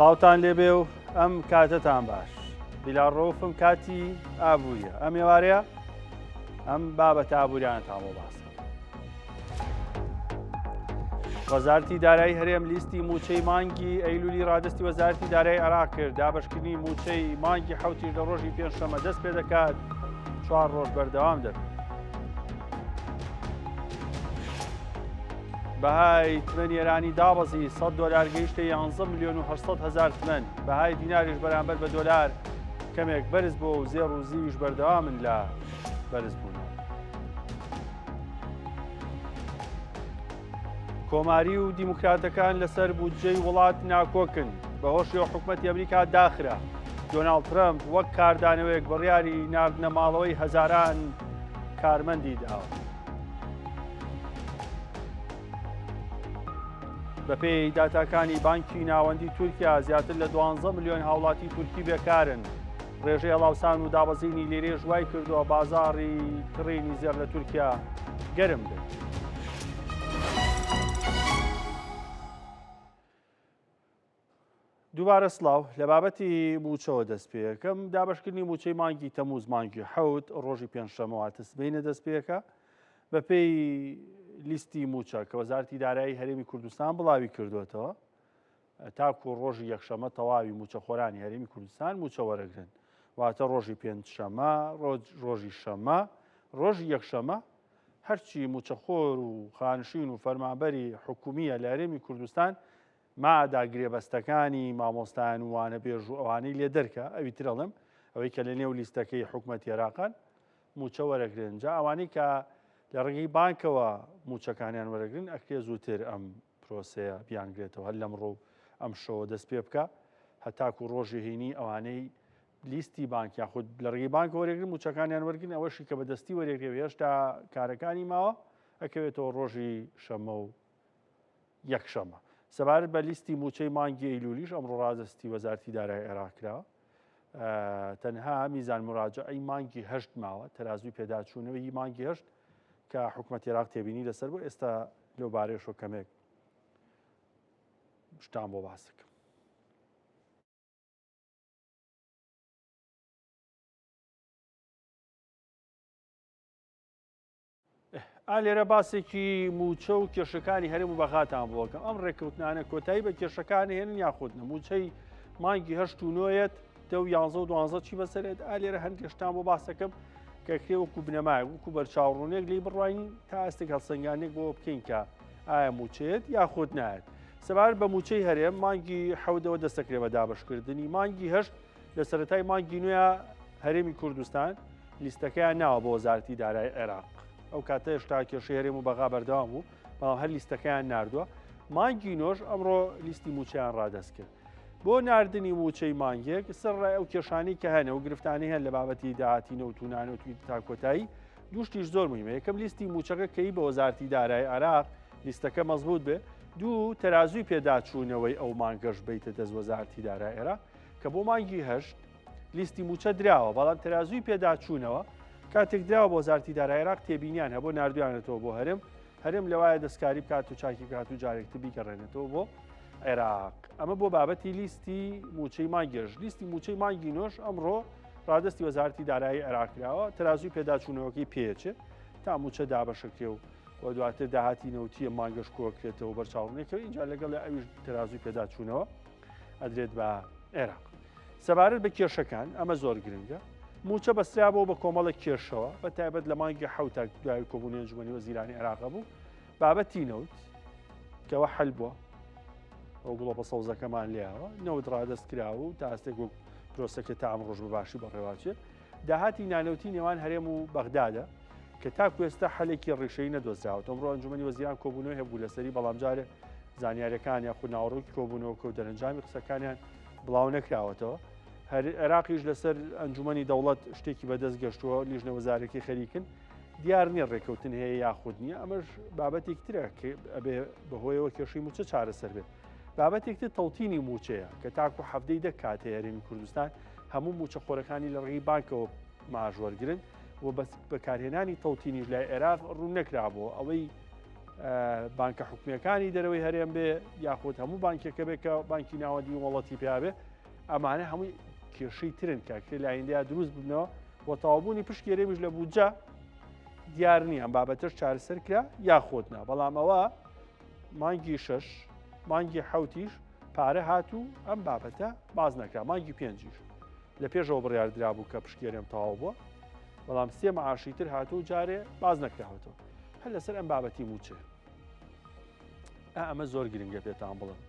سڵاوتان لێبێ و ئەم کاتەتان باش بیلال ڕەوفم کاتی ئابووریە ئەم ئێوارەیە ئەم بابەتە ئابووریانەتان بۆ باس وەزارتی دارایی هەرێم لیستی موچەی مانگی ئەیلولی ڕادستی وەزارتی دارایی عێراق کرد دابشکردنی موچەی مانگی حوتیش لە ڕۆژی پێنجشەمە دەست پێ دەکات چوار ڕۆژ بەردەوام دەبێت. بەهای تمەنی ئێرانی دابەزی 100 دۆلار گەیشتە 11 ملیۆن و 800 هەزار تمەن بەهای دیناریش بەرامبەر بە دۆلار کەمێک بەرز بۆ و زێڕ و زیویش بەردەوامن لە بەرزبوونەوە. کۆماری و دیموکراتەکان لەسەر بودجەی وڵات ناکۆکن، بەهۆشیەوە حکومەتی ئەمریکا داخرا. دۆناڵد ترەمپ وەک کاردانەوەیەک بڕیاری ناردنە ماڵەوەی هەزاران کارمەندی داوە. بەپێی داتاکانی بانکی ناوەندی تورکیا زیاتر لە 12 ملیۆن هاوڵاتی تورکی بێکارن. ڕێژەی هەڵاوسان و دابەزینی لیرەیش وای کردووە بازاڕی کڕینی زێڕ لە تورکیا گەرم بێت. دووبارە سڵاو لە بابەتی موچەوە دەست پێەکەم دابشکردنی موچەی مانگی تەموز مانگی حەوت ڕۆژی پێنجشەمەوە سبینە دەست پێەکە بەپێی لیستی موچە کە وەزارتی دارایی هەرێمی کوردستان بڵاوی کردوێتەوە تاکو ڕۆژی یەکشەمە تەواوی موچەخۆرانی هەرێمی کوردستان موچە وەرەگرن واتە ڕۆژی پێنجشەمە ڕۆژی شەمە ڕۆژی یەکشەمە هەرچی موچەخۆر و خانشین و فەرمانبەری حکومیە لە هەرێمی کوردستان مادا گرێبەستەکانی مامۆستایان و وانەبێژ و ئەوانەی لێ دەرکە ئەوی ترەڵم ئەوەی کە لە نێو لیستەکەی حکومەتی عێراقان موچە وەرەگرن جا ئەوانەی کە لە ڕێگەی بانکەوە موچەکانیان وەرەگرن ئەکرێ زووتر ئەم پرۆسەیە بیانگرێتەوە هەر لەمڕۆ و ئەمشەوە دەست پێ بکە هەتاکو ڕۆژی هەینی ئەوانەی لیستی بانک یاخود لە ڕێگەی بانک وەرەگرن موچەکانیان وەرگن ئەوەشی کە بەدەستی وەرەگرێ و هێشتا کارەکانی ماوە ئەکەوێتەوە ڕۆژی شەممە و یەکشەمە. سەبارەت بە لیستی مووچەی مانگی ئەیلولیش ئەمڕۆ ڕادەستی وەزارتی دارای عێراق کراوە. تەنها میزان مراجعەی مانگی هەشت ماوە تەرازوی پێداچوونەوەی مانگی هەشت کە حکومەتی عێراق تێبینی لەسەر بۆ ئێستا لەو بارەیەشەوە کەمێک شتان بۆ باسکەم. ئا لێرە باسێکی مووچە و کێشەکانی هەرێم و بەغاتان بۆکەم ئەم ڕێککەوتنانە کۆتایی بە کێشەکان هێنن یاخود نە مووچەی مانگی هەشت و نۆیەت دە و یانزە و دوانزە چی بەسەرێت ئا لێرە هەندێک شتان بۆ باسەکەم کە کرێ وەکو بنەمایە وەکو بەرچاوڕوونێک لی بڕواین تا ئاستێک هەڵسەنگانێک بۆ بکەین کە ئایا مووچەیەت یاخود نایەت سەبارەت بە مووچەی هەرێم مانگی حەودەوە دەستەکرێ بە دابشکردنی مانگی هەشت لە سەرەتای مانگی نوێ هەرێمی کوردستان لیستەکەیان ناوە بۆ وەزارەتی دارای عێراق ئەو کاتە هێشتا کێشەی هەرێم و بەغا بەردەوام بوو بەڵام هەر لیستەکەیان ناردووە مانگی نۆش ئەمڕۆ لیستی موچەیان ڕادەست کرد بۆ ناردنی موچەی مانگێک سەر ڕای ئەو کێشانی کە هەنە و گرفتانی هەن لە بابەتی داهاتی نەوت و نانەوتی تا کۆتایی دووشتیش زۆر مهمە یەکەم لیستی موچەکە کەی بە وەزارتی دارای عێراق لیستەکە مەزبوط بێ دوو تەرازوی پێداچوونەوەی ئەو مانگەش بیتە دەست وەزارتی دارای عێراق کە بۆ مانگی هەشت لیستی مووچە دراوە، بەڵام تەرازووی پێداچوونەوە کاتێک دراوە بۆ وەزارەتی دارایی عێراق تێبینیان هەبوو ناردویانەتەوە بۆ هەرێم، هەرێم لەوایە دەستکاری بکات و چاکی بکات و جارێکتر بیگەڕێنێتەوە بۆ عێراق. ئەمە بۆ بابەتی لیستی مووچەی مانگێش لیستی مووچەی مانگی نۆش ئەمڕۆ ڕادستی وەزارەتی دارایی عێراق کراوە تەرازووی پێداچوونەوەکەی پێچێ تا مووچە دابەشەکرێ و و دواتر داهاتی نەوتیە مانگەش کۆکرێتەوە بەرچاوڕونێکەوە اینجا لەگەڵ ئەویش تەرازووی پێداچوونەوە ئەدرێت بە عێراق. سەبارەت بە کێشەکان ئەمە زۆر گرنگە موچە بەسترابەوە بە کۆمەڵێک کێشەوە بە تایبەت لە مانگی حوتا دوای کۆبوونی ئەنجومەنی وەزیرانی عێراق بوو بابەتی نەوت کەەوە حل بووە ئەو گوڵۆپە سەوزەکەمان لێەوە نەوت ڕادەست کراوە و تا ئاستێک وەک پرۆسەکە تا ئەم ڕۆژ بە باشی بەڕێواچێت داهاتی نانەوتی نێوان هەرێم و بەغدادە کە تاکو ئێستا حەلێکی ڕیشەیی نەدۆزراوەتەوە. ئەمڕۆ ئەنجومەنی وەزیران کۆبوونەوەی هەبوو لەسەری، بەڵام جارێ زانیاریەکان یاخود ناوەڕۆکی کۆبوونەوەکە و دەرەنجامی قسەکانیان بڵاو نەکراوەتەوە. هەر عێراقیش لەسەر ئەنجومەنی دەوڵەت شتێکی بەدەست گەشتووە، لیژنە وەزارەکەی خەریکن. دیار نییە ڕێککەوتن هەیە یاخود نییە، ئەمەش بابەتێک ترە کە ئەبێ بەهۆیەوە کێشەی مووچە چارەسەر بێت. بابەتێک تر تەوتینی مووچەیە کە تاکو حەفتەی دە کات هەیە هەرێمی کوردستان هەموو مووچەخۆرەکانی لە ڕێگەی بانکەوە معاش وەرگرن و بەس بەکارهێنانی تەوتینیش لای عێراق ڕوون نەکرابووە ئەوەی بانکە حکومیەکانی دەرەوەی هەرێم بێ یاخود هەموو بانکێکە بێ کە بانکی ناوەندی وڵەتی پیاێ ئەمانە هەمووی کێشەی ترن کاکرێ لە ئایندەیا دروست ببنەوە و تەواوبوونی پشکی هەرێمیش لە بودجە دیار نییە ئەم بابەتەش چارەسەر کرا یاخود نا بەڵام ئەوە مانگی شەش مانگی حوتیش پارە هات و ئەم بابەتە باز نەکرا مانگی پێنجیش لە پێشەوە بڕیار درابوو کە پشکی هەرێم تەواو بووە بەڵام سێ معاشی تر هاتوو و جارێ باز نەکراوەتەوە هەر لەسەر ئەم بابەتی موچێ ئەمە زۆر گرنگە پێتان بڵم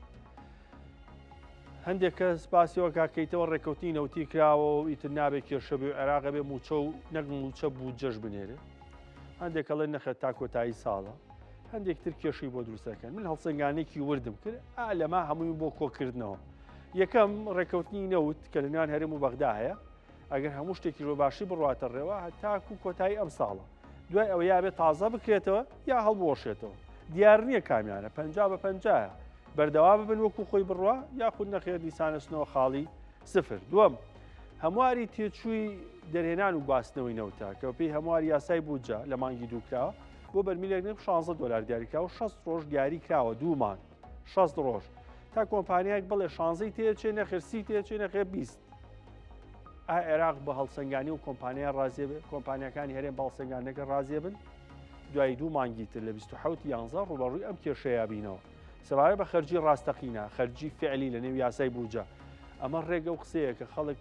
هەندێک کەس باسیەوە کاکەیتەوە ڕێککەوتنی نەوتی کراوە و ئیتر نابێت کێشە بێ عێراقە بێ موچە و نەک موچە بودجەش بنێرێ هەندێک کەڵێ نەخێت تا کۆتایی ساڵە هەندێک تر کێشەی بۆ دروستەکەن من هەڵسەنگانێکی وردم کرد ئا لەما هەمووی بۆ کۆکردنەوە یەکەم ڕێککەوتنی نەوت کە لە نێوان هەرێم و بەغدا هەیە ئەگەر هەموو شتێکی بە باشی بڕواتە ڕێوە هەتاکو کۆتایی ئەم ساڵە دوای ئەوە یا بێت تازە بکرێتەوە یا هەڵبوەشێتەوە دیار نییە کامیانە پ بە پەنجایە بەردەوا ببن وەکو خۆی بڕوا یاخود نەخێر دیسانەچنەوە خاڵی سفر دووەم هەمواری تێچووی دەرهێنان و گواستنەوەی نەوتە کە پێی هەموار یاسای بودجە لە مانگی دووکراوە بۆ بەرمیلێک نرخ 16 دلار دیاریکراوە 60 ڕۆژ دیاری کراوە دوو مانگ 60 ڕۆژ تا کۆمپانیایەک بڵێ شانزەی تێچێ نەخێر سی تێچێ نەخێر 20 ئا عێراق بە هەڵسەنگانی و کۆمپانیا ڕازیە بێ کۆمپانیاکانی هەرێم بە هەڵسەنگانەکە ڕازیە بن دوای دوو مانگی تر لە 27 یانزە ڕوبەڕووی ئەم کێشەیە بینەوە سەبارەت بە خەرجی ڕاستەقینە خەرجی فعلی لە نێو یاسای بودجە ئەمە ڕێگە و قسەیە کە خەڵک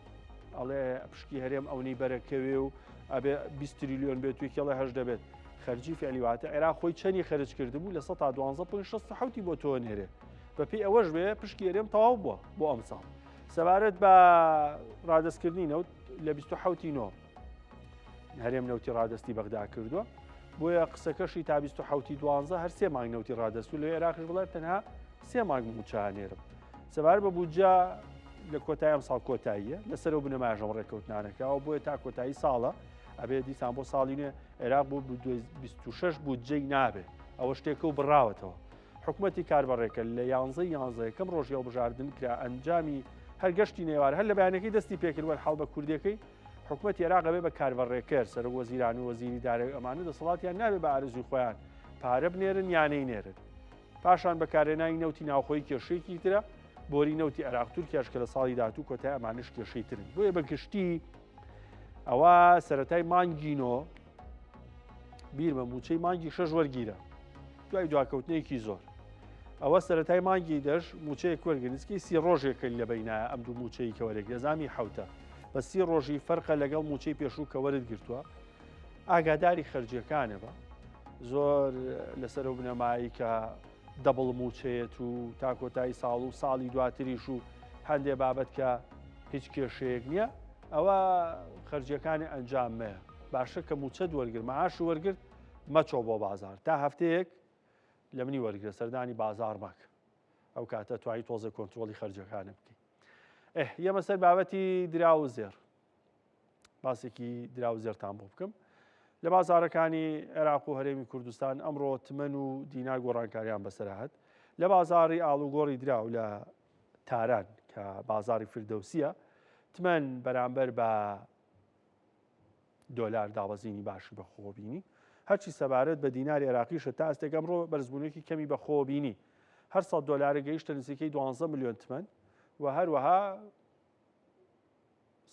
ئەڵێ پشکی هەرێم ئەونەی بەرەکەوێ و ئەبێ 20 تریلیۆن بێت و کێڵێ هەش دەبێت خەرجی فعلی واتە عێراق خۆی چەنی خەرج کردبوو لە 12.67 بۆ تۆ نێرێ بەپێی ئەوەش بێ پشکی هەرێم تەواو بووە بۆ ئەمساڵ سەبارەت بە ڕادەستکردنی نەوت لە 27 نۆ هەرێم نەوتی ڕادەستی بەغدا کردووە بۆیە قسەکەشی تا 27 دوانزە هەر سێ مانگ نەوتی ڕادەست و لە عێراقش بڵێت تەنها سێ مانگ مووچە نێرم سەبارەت بە بودجە لە کۆتایی ئەم ساڵ کۆتاییە لەسەر و بنەماژەم ڕێککەوتنانەکەەوە بۆیە تا کۆتایی ساڵە ئەبێ دیسان بۆ ساڵی نوێ عێراق بۆ 26 بودجەی نابێ ئەوە شتێکە و بڕاوەتەوە حکومەتی کاربەڕێکە لە یانزەی یانزە یەکەم ڕۆژی هەڵبژاردن کرا ئەنجامی هەر گەشتی نێوار هەر لە بەیانەکەی دەستی پێکرد وەرحاڵ بە کوردیەکەی حکومەتی عێراق ئەبێ بە کاربەڕێکەر سەرۆک وەزیران و وەزیری دارایی ئەمانە دەسەڵاتیان نابێ بە ئارەزووی خۆیان پارە بنێرن یا نەینێرن پاشان بەکارهێنانی نەوتی ناوخۆی کێشەیەکی ترە بۆری نەوتی عێراق تورکیاش کە لە ساڵی داهاتوو کۆتای ئەمانش کێشەی ترن بۆیە بە گشتی ئەوە سەتای مانگی نۆ بیرمە موچەی مانگی شەش وەرگیرە دوای دواکەوتنێکی زۆر ئەوە سەتای مانگی دەش موچەیەک وەرگە نزیکەی سی ڕۆژێکە لە بینایە ئەم دوو موچەی کە وەرەگرێ زامی حوتە بە سی ڕۆژی فەرقە لەگەڵ موچەی پێشوو کە وەرت گرتووە ئاگاداری خەرجیەکانە بە زۆر لەسەر و بنەمایی کە دەبڵ موچەیەت و تا کۆتایی ساڵ و ساڵی دواتریش و هەندێ بابەت کە هیچ کێشەیەک نییە ئەوە خەرجیەکانی ئەنجام مەیە باشە کە موچەت وەرگر معاش وەرگرت مەچۆ بۆ بازار تا هەفتەیەک لە منی وەرگرە سەردانی بازار مەکە ئەو کاتە توانی تۆزە کۆنتترۆلی خەرجەکانە بکەیت ئه یەمە سەر بابەتی دراو و زێر باسێکی دراو زێرتان بۆ بکەم لە بازارەکانی عێراق و هەرێمی کوردستان ئەمڕۆ تمەن و دینار گۆڕانکاریان بەسەرهات لە بازاری ئاڵوگۆڕی دراو لە تاران کە بازاری فردەوسیە تمەن بەرامبەر بە دۆلار دابەزینی باشی بەخۆوە بینی. هەرچی سەبارەت بە دیناری عێراقیشە تا ئاستێک ئەمڕۆ بەرزبوونێکی کەمی بەخۆوە بینی. هەر سەد دۆلارە گەیشتە نزیکەی 12 ملیۆن تمەن و هەروەها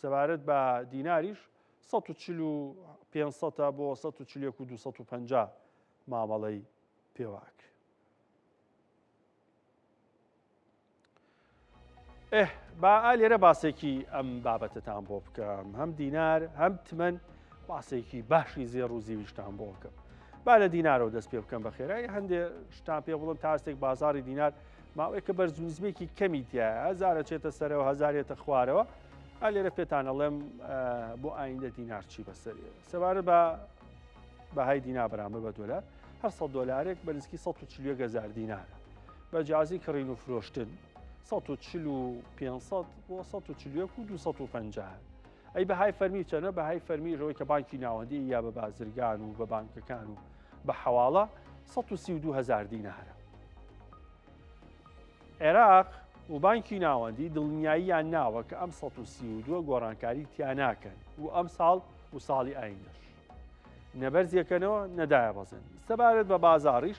سەبارەت بە دیناریش 140 بۆ 141 و 250 مامەڵەی پێوە ئەکرێ. ئه با ئا لێرە باسێکی ئەم بابەتەتان بۆ بکەم هەم دینار هەم تمەن باسێکی باشی زێڕ و زیویشتان بۆ بکەم با لە دینارەوە دەست پێ بکەم بە خێرایی هەندێ شتان پێ بڵم تاستێک بازاری دینار ماوەیەکە بەرزونزمێکی کەمی تایە هەزارە چێتە سەرەوە هەزارێتە خوارەوە ئا لێرە پێتان ئەڵێم بۆ ئایندە دینار چی بەسەر سەبارەت بە بەهای دینار بەرامبەر بە دۆلار هەر 100 دۆلارێک بە نزیکی 141 هزار دینارە بە جیازی کڕین و فرۆشتن 140 بۆ 141 و 250 ئەی بەهای فەرمی چەنە بەهای فەرمی ژەوەی کە بانکی ناوەندی یا بە بازرگان و بە بانکەکان و بە حەواڵە 132 هزار دینارە عێراق و بانکی ناوەندی دڵنیاییان ناوە کە ئەم 132 گۆڕانکاری تیا ناکەن و ئەم ساڵ و ساڵی ئایندەش نەبەرزیەکەنەوە نەدایە بەزن سەبارەت بە بازاڕیش.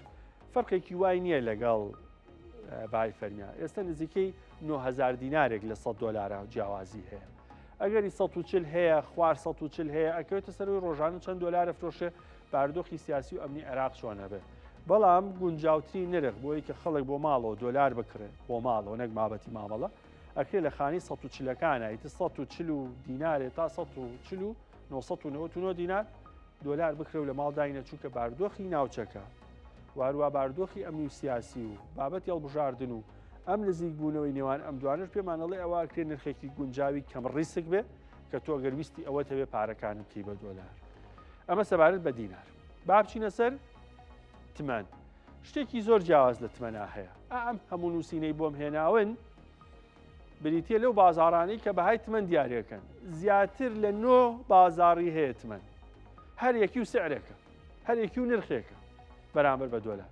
فەرقێکی وای نییە لەگەڵ بای فەرمیا ئێستا نزیکەی 9000 دینارێک لە 100 دلارە جیاوازی هەیە ئەگەری 140 هەیە خوار 140 هەیە ئەکەوێتە سەروی ڕۆژانە چەند دلارە فرۆشێ باردۆخی سیاسی و ئەمنی عێراق چۆنە بێ بەڵام گونجاوترین نرخ بۆی کە خەڵک بۆ ماڵەوە دۆلار بکڕێ بۆ ماڵەوە نەک مابەتی مامەڵە ئەکرێ لە خانی 140ەکانە ئیتر 140 دینارێ تا 140 و 999 دینار دۆلار بکرێ و لە ماڵ داینە چونکە باردۆخی ناوچەکە واروا باردۆخی ئەمنی و سیاسی و بابەتی هەڵبژاردن و ئەم نزیک بوونەوەی نێوان ئەم دوانش پێمانەڵێ ئەوە ئەکرێ نرخێکی گونجاوی کەم ڕیسک بێ کە تۆ گەر ویستی ئەوە تەوێ پارەکانم بکەی بە دۆلار ئەمە سەبارەت بە دینار با بچینە سەر تمەن شتێکی زۆر جیاواز لە تمەنا هەیە ئەم هەموو نووسینەی بۆم هێناون بریتە لەو بازارانەی کە بەهای تمەن دیارەکەن زیاتر لە نۆ بازاری هەیە تمەن هەر یەکی و سعرێکە هەر یەکی و نرخێکە بەرامبەر بە دۆلار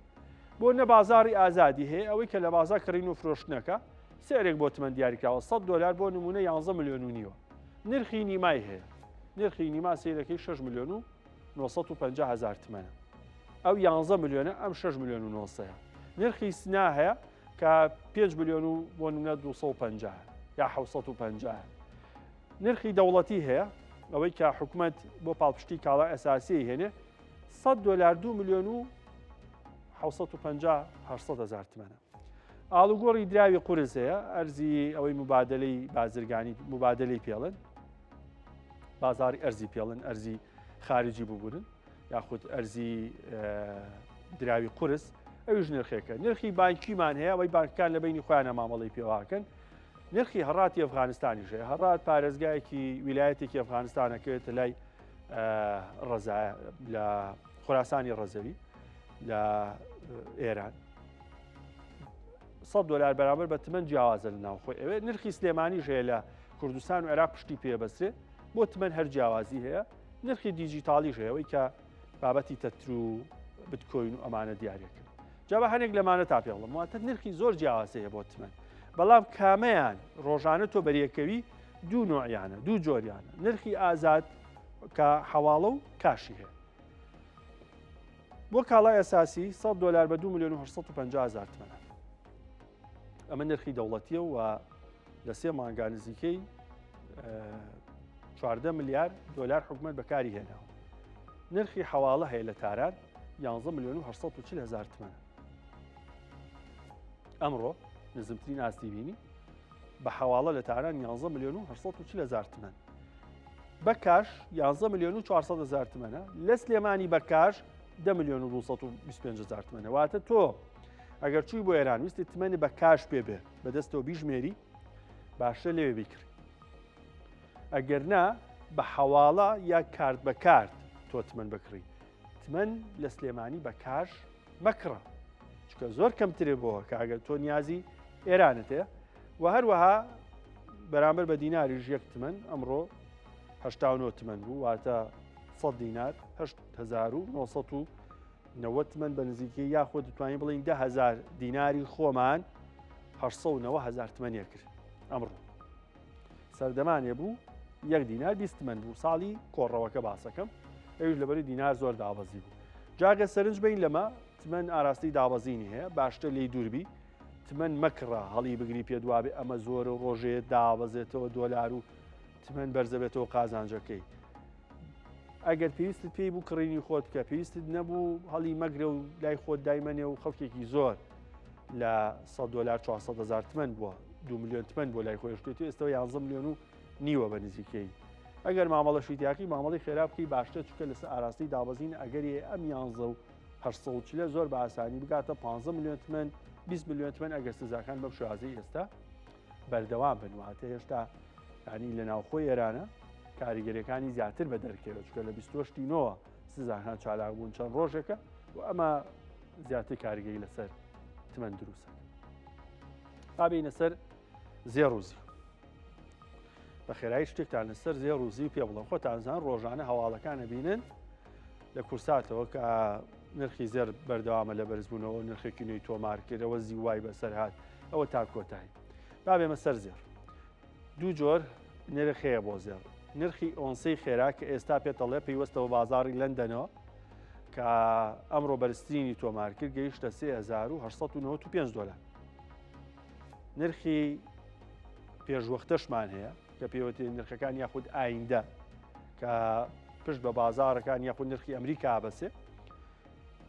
بۆ نە بازاری ئازادی هەیە ئەوەی کە لە بازار کڕین و فرۆشتنەکە سعرێک بۆ تمەن دیاریکراوە 100 دلار بۆ نمونە 11 میلیۆن و نیوە نرخی نیمای هەیە نرخی نیما سیرەکەی 6 میلیۆن و 950 هزار تمەنە ئەو 11 میلیۆنە ئەم 6 میلیۆن و 900 نرخی سنا هەیە کە 5 میلیۆن و بۆ نمونە 250 یا 750 نرخی دەوڵەتی هەیە ئەوەی کە حکومەت بۆ پاڵپشتی کاڵا ئەساسیی هێنێ 100 دلار 2 میلیۆن و 750 800 هزار تمەنە ئاڵوگۆڕی دراوی قورس هەیە ئەرزی ئەوەی مبادلەی بازرگانی مبادلەی پێڵن بازاری ئەرزی پێڵن ئەرزی خارجی ببورن یاخود ئەرزی دراوی قورس ئەویش نرخێکە نرخی بانکیمان هەیە ئەوەی بانکەکان لە بینی خۆیانە مامەڵی پێواکەن نرخی هەڕاتی ئەفغانستانیش هەیە هەڕات پارێزگایەکی ویلایەتێکی ئەفغانستانەکەوێتە لای ڕەزا لە خوراسانی ڕەزەوی لە ئێران 100 دلار بەرامبەر بە تمەن جیاوازە لە ناوخۆی ئەوێ نرخی سلێمانی هەیە لە کوردستان و عێراق پشتی پێبەسرێ بۆ تمەن هەر جیاوازی هەیە نرخی دیجیتاڵیش هەیە ئەوەی کە بابەتی تەتر و بتکۆین و ئەمانە دیارەکەن جا بە هەنێک لەمانە تا پێڵم واتە نرخی زۆر جیاواز هەیە بۆ تمەن بەڵام کامەیان ڕۆژانە تۆ بەریەکەوی دوو نوعیانە دوو جۆریانە نرخی ئازاد کە حەواڵە و کاشی هەیە بۆ کاڵای ئەساسی 100 دلار بە 2 میلیۆن و 850 هزار تمەنە ئەمە نرخی دەوڵەتیە و لە سێ مانگا نزیکەی 14 ملیار دلار حکومت بەکاری هێناوە نرخی حواڵە هەیە لە تاران 11 میلیۆن و 840 هزار تمەنە ئەمڕۆ نزمترین ئاستی بینی بە حواڵە لە تاران 11 میلیۆن و 840 هزار تمەن بە کاش 11 میلیۆن و 400 هزار تمەنە لە سلێمانی بە کاش 10 میلیۆن و 225 هزار تمەنە واتە تۆ ئەگەر چووی بۆ ئێران ویستی تمەنی بە کاش پێ بێ بەدەستەوە بیژمێری باشترە لەوێ بیکڕی ئەگەر نا بە حەواڵە یا کارت بە کارت تۆ تمەن بکڕی تمەن لە سلێمانی بە کاش مەکڕە چکە زۆر کەمترێ بۆ کاگەر تۆ نیازی ئێرانت هەیە و هەروەها بەرامبەر بە دیناریش یەک تمەن ئەمڕۆ 89 تمەن بوو واتە 100 دینار 8900 90 تمەن بە نزیکەی یاخود دەتوانین بڵین 10000 دیناری خۆمان 890 هزار تمەنیە کرد ئەمڕۆ سەردەمانێ بوو یەک دینار 20 تمەن بوو ساڵی کۆڕەوەکە باسەکەم ئەویش لەبەری دینار زۆر دابەزی بوو جاگە سەرنج بین لەمە تمەن ئاراستی دابەزینی هەیە باشتر لی دووربی تمەن مەکڕە هەڵی بگری پێ دوابێ ئەمە زۆر و ڕۆژێ دابەزێتەوە دۆلار و تمەن بەرزەبێتەوە قازانجەکەی ئەگەر پێویستت پێی بوو کڕینی خۆت بکە پێویستت نەبوو هەڵی مەگرە و لای خۆت دایمەنێ و خەڵکێکی زۆر لە 100 دلار 400 هزار تمەن بووە 2 میلیۆن تمەن بۆ لای خۆشتێتی ئێستا 11 میلیۆن و نیوە بە نزیکەی ئەگەر مامەڵەشی تیاکی مامەڵی خێرا بکەی باشتر چکە لەسەر ئاراستی دابەزین ئەگەری ئەم 11 و 840 زۆر بە ئاسانی بگاتە 15 میلیۆن تمەن 20 میلیۆن تمەن ئەگەر سزاکان بەم شێوازەی ئێستا بەردەوام بن واتە هێشتا ینی لە ناوخۆی ئێرانە کاریگەریەکانی زیاتر بە دەرکەوێت چکە لە 28 نۆوە سزاکان چالاک بوون چەند ڕۆژێکە و ئەمە زیاتر کاریگەری لەسەر تمەن دروستە با بینە سەر زێڕ و زیو بە خێرایی شتێکتان لەسەر زێڕ و زیو پێ بڵێم خۆتان زان ڕۆژانە هەواڵەکانە بینن لە کورساتەوە کە نرخی زێر بەردەوامە لە بەرزبوونەوە نرخێکی نوێی تۆمار کردەوە زیوای بەسەر هات ئەوە تا کۆتایی با بێمە سەر زێڕ دوو جۆر نرخ هەیە بۆ زێڕ نرخی ئۆنسەی خێرا کە ئێستا پێتەڵێ پەیوەستەوە بازاڕی لەندەنەوە. کە ئەمڕۆ بەرزترینی تۆمار کرد گەیشتە 3895 دۆلار. نرخی پێشوەختەشمان هەیە کە پێوەتی نرخەکان یاخود ئایندە کە پشت بە بازارەکان یاخود نرخی ئەمریکا بەسێ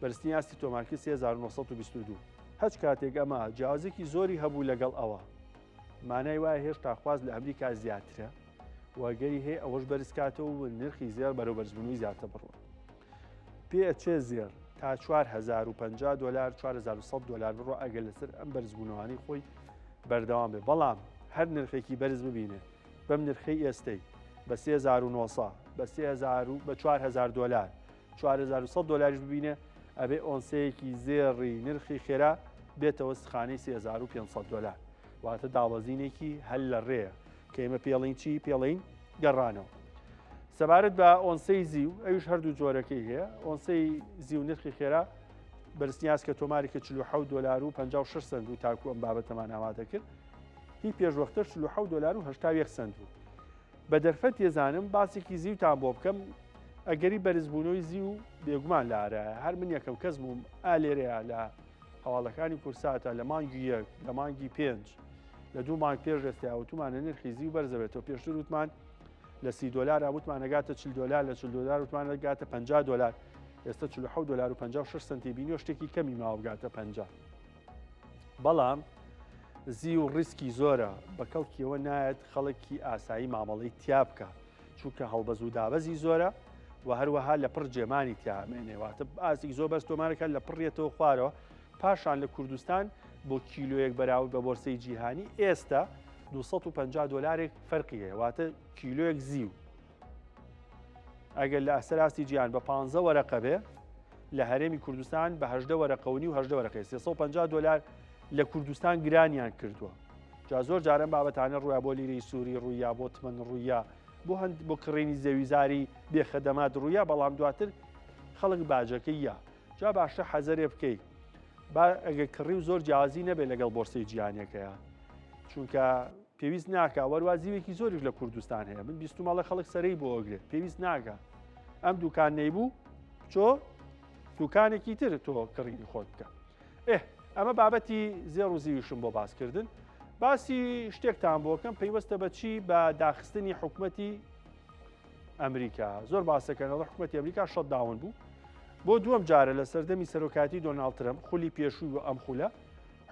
بەرزترین ئاستی تۆمارکرد 3922. هەچ کاتێک ئەمە جیاوازێکی زۆری هەبوو لەگەڵ ئەوە مانای وایە هێشتا خواست لە ئەمریکا زیاترە و گەری هەیە ئەوەش بەرزکاتەوە و نرخی زێڕ بەرەو بەرزبوونەوەی زیاتر بڕوە. پێ ئەچێ زێڕ تا 4050 دلار 4100 دلار بڕۆ ئەگەر لەسەر ئەم بەرزبوونەوەی خۆی بەردەوام بێ، بەڵام هەر نرخێکی بەرز ببینێ بەم نرخەی ئێستەی بە 3900 بە 3000 بە 4000 دلار 4100 دلاریش ببینێ ئەبێ ئۆنسەیەکی زێڕی نرخی خێرا بێتەوە سخانەی 3500 دلار، واتە دابەزینێکی هەل لە ڕێیە کە ئێمە پێڵین چی پێڵین گەڕانەوە. سەبارەت بە ئۆنسەی زیو ئەویش هەردوو جۆرەکەی هەیە، ئۆنسەی زیو نرخی خێرا بەرزنیاز کە تۆماری کە 47 دلار و 56 سنت بوو تاکو ئەم بابەتەمان ئامادە کرد، هی پێشوەختەش 47 دلار و 81 سنت بوو. بە دەرفەت تێزانم باسێکی زیوتان بۆ بکەم، ئەگەری بەرزبوونەوەی زیو بێگومان لە ئارایە، هەر من یەکەم کەس بووم ئا لێرەیە لە هەواڵەکانی کورساتە لە مانگی یەک لە مانگی پێنج لە دوو مانگ پێش ئێستا وتومانە نرخی زیو بەرزەبێتەوە. پێشتر وتمان لە 30 دلار وتمان ئەگاتە 40 دلار، لە 40 دلار وتمان ئەگاتە 50 دلار، ئێستا 47 دلار و 56 سنتی بینیوە، شتێکی کەمی ماوە بگاتە 50. بەڵام زیو ڕیسکی زۆرە، بە کەڵکیەوە نایەت خەڵکی ئاسایی مامەڵەی تیا بکە، چونکە هەڵبەز و دابەزی زۆرە و هەروەها لە پڕ جێمانی تیامێنێ، واتە ئاستی زۆر بەرز تۆمارەکە لە پڕێتەوە خوارەوە. پاشان لە کوردستان بۆ کیلۆیەک بەراورد بە بۆرسەی جیهانی ئێستا 250 دلارێک فەرقی هەیە، واتە کیلۆیەک زیو ئەگەر لە ئەسەراستی جیهان بە 15 وەرەقە بێ لە هەرێمی کوردستان بە 18 وەرەقەونی و 18 وەرەقەی 350 دلار لە کوردستان گرانیان کردووە. جا زۆر جارم بابەتانە ڕوویا بۆ لیرەی سووری ڕوویا بۆ تمەن ڕوویا بۆ هەند بۆ کڕینی زەویزاری بێخەدەمات ڕوویا، بەڵام دواتر خەڵک باجەکەی یا. جا باشتر حەزەرێ بکەی با ئەگەر کڕی و زۆر جیازی نەبێت لەگەڵ بۆرسەی جیهانیەکەیە، چونکە پێویست ناکا. وەروا زیوێکی زۆریش لە کوردستان هەیە، من بیستمەڵە خەڵک سەرەی بۆ ئەگرێت، پێویست ناکا ئەم دوکان نەیبوو چۆ دوکانێکی تر تۆ کڕینی خۆت بکە. ئێ ئەمە بابەتی زێڕ و زیویشم بۆ باسکردن. باسی شتێکتان بۆکەم پەیوەستە بە چی؟ بە داخستنی حکومەتی ئەمریکا. زۆر باسەکەن حکومەتی ئەمریکا shutdown بوو بۆ دووەم جارە لە سەردەمی سەرۆکاتی دۆناڵد ترەمپ، خولی پێشووی و ئەم خولە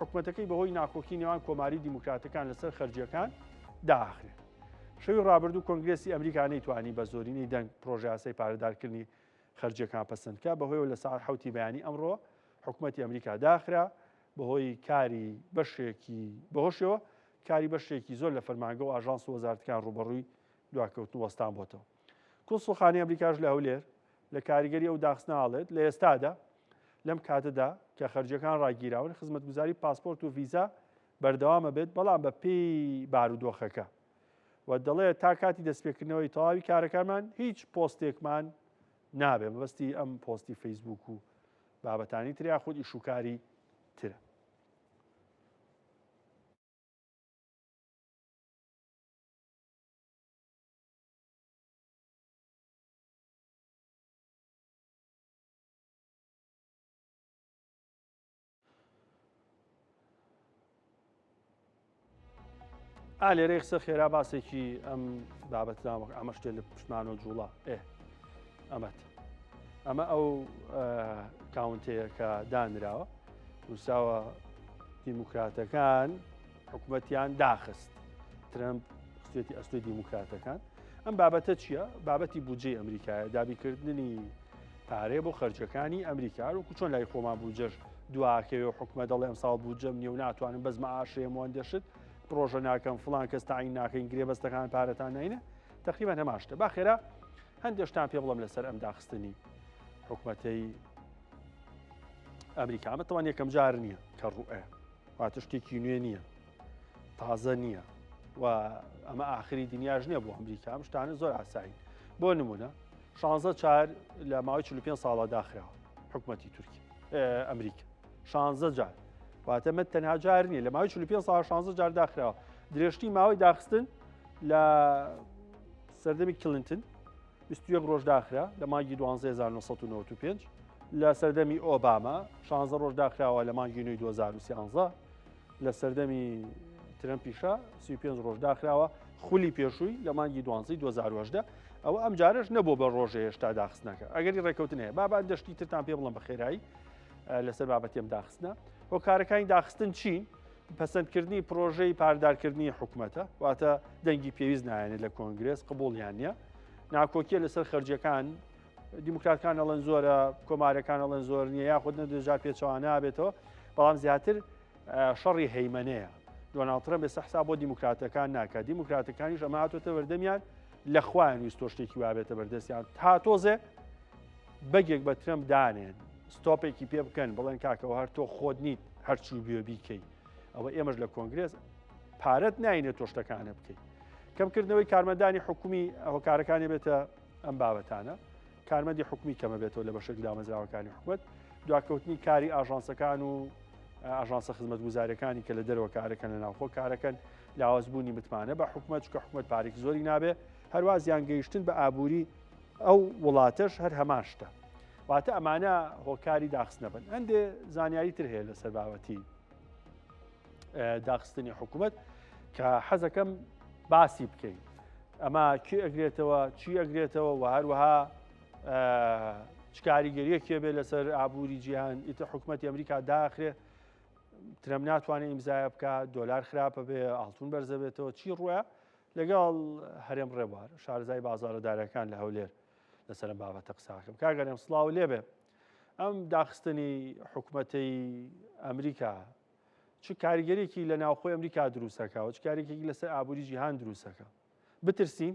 حکومەتەکەی بەهۆی ناکۆکی نێوان کۆماری دیموکراتەکان لەسەر خەرجیەکان داخرێت. شەوی ڕابردوو کۆنگرێسی ئەمریکا نەیتوانی بە زۆرینەی دەنگ پرۆژەیاسای پارەدارکردنی خەرجیەکان پەسەند بکات، بەهۆیەوە لە سەعات حەوتی بەیانی ئەمڕۆ حکومەتی ئەمریکا داخرا، بەهۆی کاری بەشێکی بەهۆشەوە کاری بەشێکی زۆر لە فەرمانگە و ئاژانس و وەزارەتەکان ڕووبەڕووی دواکەوتن و وەستان بۆتەوە. کونسوڵخانەی ئەمریکاش لە هەولێر لە کاریگەری ئەو داخستنە ئاڵێت، لە ئێستادا لەم کاتەدا کە خەرجیەکان ڕاگیراون، خزمەتگوزاری پاسپۆرت و ڤیزا بەردەوامە بێت، بەڵام بە پێی بارودۆخەکە. و دەڵێت تا کاتی دەستپێکردنەوەی تەواوی کارەکانمان هیچ پۆستێکمان نابێ، مەبەستی ئەم پۆستی فەیسبوک و بابەتانی تر یاخود ئیشوکاری ترە. ئا لێرەی قسە خێرا باسێکی ئەم بابەتدا وەک ئەمە شتێ لە پشتمانەوە جوڵا ئێ ئەمەت ئەمە ئەو کاونتەیە کە دانراوە نووسراوە دیموکراتەکان حکوومەتیان داخست ترەمپ خستێتی ئەستۆی دیموکراتەکان ئەم بابەتە چییە؟ بابەتی بودجەی ئەمریکایە، دابینکردنی پارەیە بۆ خەرجەکانی ئەمریکا. وەکو چۆن لای خۆمان بودجەش دواکەوێ و حکومەت دەڵێ ئەمساڵ بودجەم نییە و ناتوانم بەس مەعاشەیەم و هەندێ شت پرۆژە ناکەم فڵان کەس تەعین ناکەین گرێبەستەکان پارەتان ناینە تقریبا هەمان شتە. با خێرا هەندێک شتان پێ بڵێم لەسەر ئەم داخستنی حکومەتەی ئەمریکا. ئەمە تەوان یەکەم جار نییە کە ڕوئە، واتە شتێکی نوێ نییە، تازە نییە و ئەمە ئاخری دنیاش نییە بۆ ئەمریکا. ئەم شتانە زۆر ئاسایین. بۆ نمونە 16 چار لە ماوەی 45 ساڵە داخراوە حکوومەتی تورکی ئەمریکا 16 جار، واتە مە تەنها جار نییە، لە ماوەی 45 ساڵ 16 جار داخراوە. درێژتی ماوەی داخستن لە سەردەمی کلینتن 21 ڕۆژ داخرا لە مانگی 1995. لە سەردەمی ئۆباما 16 ڕۆژ داخراوە لە مانگی نوێی 2013 لە سەردەمی ترەمپیشا 35 ڕۆژ داخراوە خولی پێشووی لە مانگی دوانزەی 2018 ئەوە ئەم جارش نەبوو بە ڕۆژێ هێشتا داخستنەکە ئەگەری ڕێککەوتن هەیە بابان دەشتی ترتان پێ بڵم بە خێرایی لەسەر بابەتێم داخستنە هۆکارەکانی داخستن چین پەسەندکردنی پرۆژەی پاردارکردنی حکومەتە واتە دەنگی پێویست نایەنێت لە کۆنگرێس قبوڵیان نییە ناکۆکیە لەسەر خەرجیەکان دیموکراتکان ئەڵێن زۆرە کۆمارەکان ئەڵێن زۆر نییە یاخود نەدەجار پێچەوانە نابێتەوە بەڵام زیاتر شەڕی هەیمەنەیە دۆناڵد ترەمپ ئێستا حساب بۆ دیموکراتەکان ناکات دیموکراتەکانیش ئەمە هاتۆتە بەردەمیان لە خۆیان ویستۆ شتێکی وابێتە بەردەستیان تا تۆزێ بەگێک بە ترەمپ دانێن ستۆپێکی پێ بکەن بڵێن کاکەوە هەر تۆ خۆت نیت هەرچی بێ بیکەی ئەوە ئێمەش لە کۆنگرێس پارەت ناینێت تۆ شتەکانە بکەیت کەمکردنەوەی کارمەندانی حکومی هۆکارەکانی بێتە ئەم بابەتانە کارمەندی حکومی کەمە بێتەوە لە بەشێک دامەزراوەکانی حکومەت دواکەوتنی کاری ئاژانسەکان و ئاژانسە خزمەتگوزارەکانی کە لە دەرەوە کارەکەن لە ناوخۆ کارەکەن لاوازبوونی متمانە بە حکومەت چکە حکومەت پارێک زۆری نابێ هەروە زیان گەیشتن بە ئابووری ئەو وڵاتەش هەر هەمان شتە واتە ئەمانە هۆکاری داخستنە بن هەندێ زانیاری تر هەیە لەسەر بابەتی داخستنی حکوومەت کە حەزەکەم باسی بکەین ئەمە کی ئەگرێتەوە چی ئەگرێتەوە و هەروەها چ کاریگەریەکێ بێ لەسەر ئابووری جیهان ئیتر حکوومەتی ئەمریکا داخرێ ترەم ناتوانێت ئیمزایە بکە دۆلار خراپە بێ ئاڵتون بەرزە بێتەوە چی ڕوە لەگەڵ هەرێم ڕێبوار شارزای بازارە دارەکان لە هەولێر لەسەر بابەتە قساکەم کاگەرێم سڵاو لێبێ ئەم داخستنی حکوومەتەی ئەمریکا چ کاریگەرێکی لە ناوخۆی ئەمریکا دروستەکە و چ کارێکی لەسەر ئابووری جیهان دروستەکە بترسین؟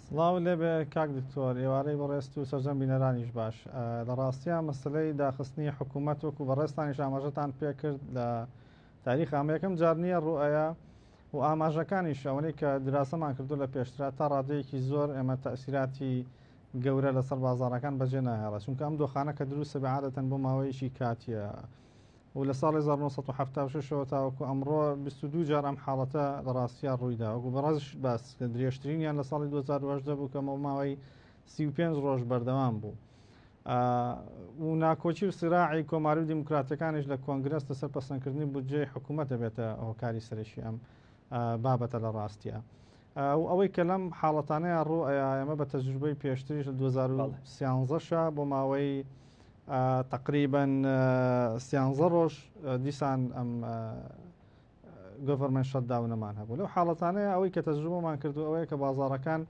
سڵاو لێبێ کاک دکتۆر ئێوارەی بەڕێزت و سەرجەم بینەرانیش باش لە ڕاستیا مەسلەی داخستنی حکوومەت وەکو بەڕێزتانیش ئاماژەتان پێکرد لە تاریخ ئەمە یەکەم جار نییە ڕوئەیە و ئاماژەکانیش ئەوەی کە دراسەمان کردو لە پێشترا تا ڕادەیەکی زۆر ئێمە تەسیراتی گەورە لەسەر بازاڕەکان بەجێ ناهێڵێت، چونکە ئەم دۆخانە کە دروستە بێ عادەتەن بۆ ماوەیەکی کاتییە و لە ساڵی 1976 ەوە تاوەکو ئەمڕۆ 22 جار ئەم حاڵەتە لە ڕاستیا ڕوویدا وەکو بەڕێزیشت باست کرد درێژترینیان لە ساڵی 2018 بوو کە ماوەی 35 ڕۆژ بەردەوام بوو. و ناکۆکی و سراعی کۆماری و دیموکراتەکانیش لە کۆنگرس لەسەر پەسەندکردنی بودجەی حکوومەت دەبێتە هۆکاری سەرەکی ئەم بابەتە لە ڕاستیا. و ئەوەی کە لەم حاڵەتانەیا ڕوو ئەیا ئێمە بە تەجروبەی پێشتریش لە 2013 شا بۆ ماوەی تقریبا 13 ڕۆژ دیسان ئەم government shutdown ەمان هەبوو لەو حاڵەتانەیە ئەوەی کە تەجروبەمان کردو ئەوەیە کە بازاڕەکان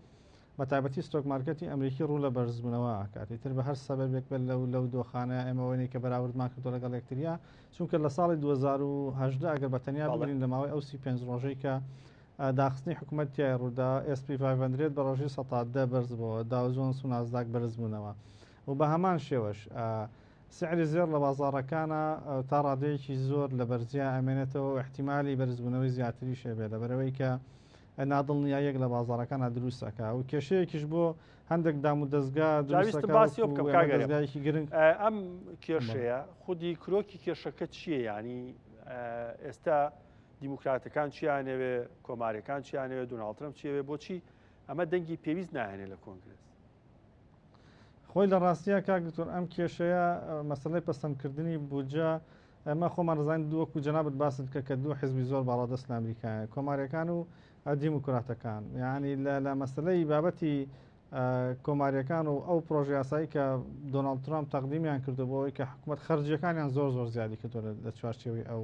بە تایبەتی stock market ی ئەمریکی ڕوو لە بەرزبوونەوە ئاکات ئیتر بە هەر سەبەبێک بێت لەو لەو دۆخانە ئێمە وەنی کە بەراوردمان کردو لەگەڵ یەکتریا چونکە لە ساڵی 2018 ئەگەر بە تەنیا بگرین لە ماوەی ئەو 35 ڕۆژەی کە داخستنی حکومەت تیای ڕوودا، S P 500 بە ڕێژەی 10% بەرزبووەوە، داو جۆنس و نازداک بەرزبوونەوە و بە هەمان شێوەش سعری زێڕ لە بازاڕەکانا تا ڕادەیەکی زۆر لە بەرزیا ئەمێنێتەوە و ئیحتیمالی بەرزبوونەوەی زیاتریش هەبێت لەبەرئەوەی کە نادڵنیاییەک لە بازاڕەکانا دروست ئەکا و کێشەیەکیش بۆ هەندێک دام و دەزگا دروست جا ویستم ئەکا باسی وەکو بکەم ئێمە کاک هەرێم دەزگایەکی گرنگ ئەم کێشەیە خودی کرۆکی کێشەکە چییە یانی ئێستا دیموکراتەکان چیانەوێ کۆماریەکان چیانەوێ دۆناڵد ترەمپ چیەوێ بۆچی ئەمە دەنگی پێویست ناهێنێ لە کۆنگرس؟ خۆی لە ڕاستیە کاک دکتۆر ئەم کێشەیە مەسەلەی پەسەندکردنی بودجە ئەمە خۆمان دەزانین دوو وەکو جەنابت باست کرد کە دوو حزبی زۆر باڵادەست لە ئەمریکایە کۆماریەکان و دیموکراتەکان یعنی لە مەسەلەی بابەتی کۆماریەکان و ئەو پرۆژە یاسایی کە دۆناڵد ترامپ تەقدیمیان کردو بۆ ئەوەی کە حکوومەت خەرجیەکانیان زۆر زۆر زیادی کردو لە چوارچێوەی ئەو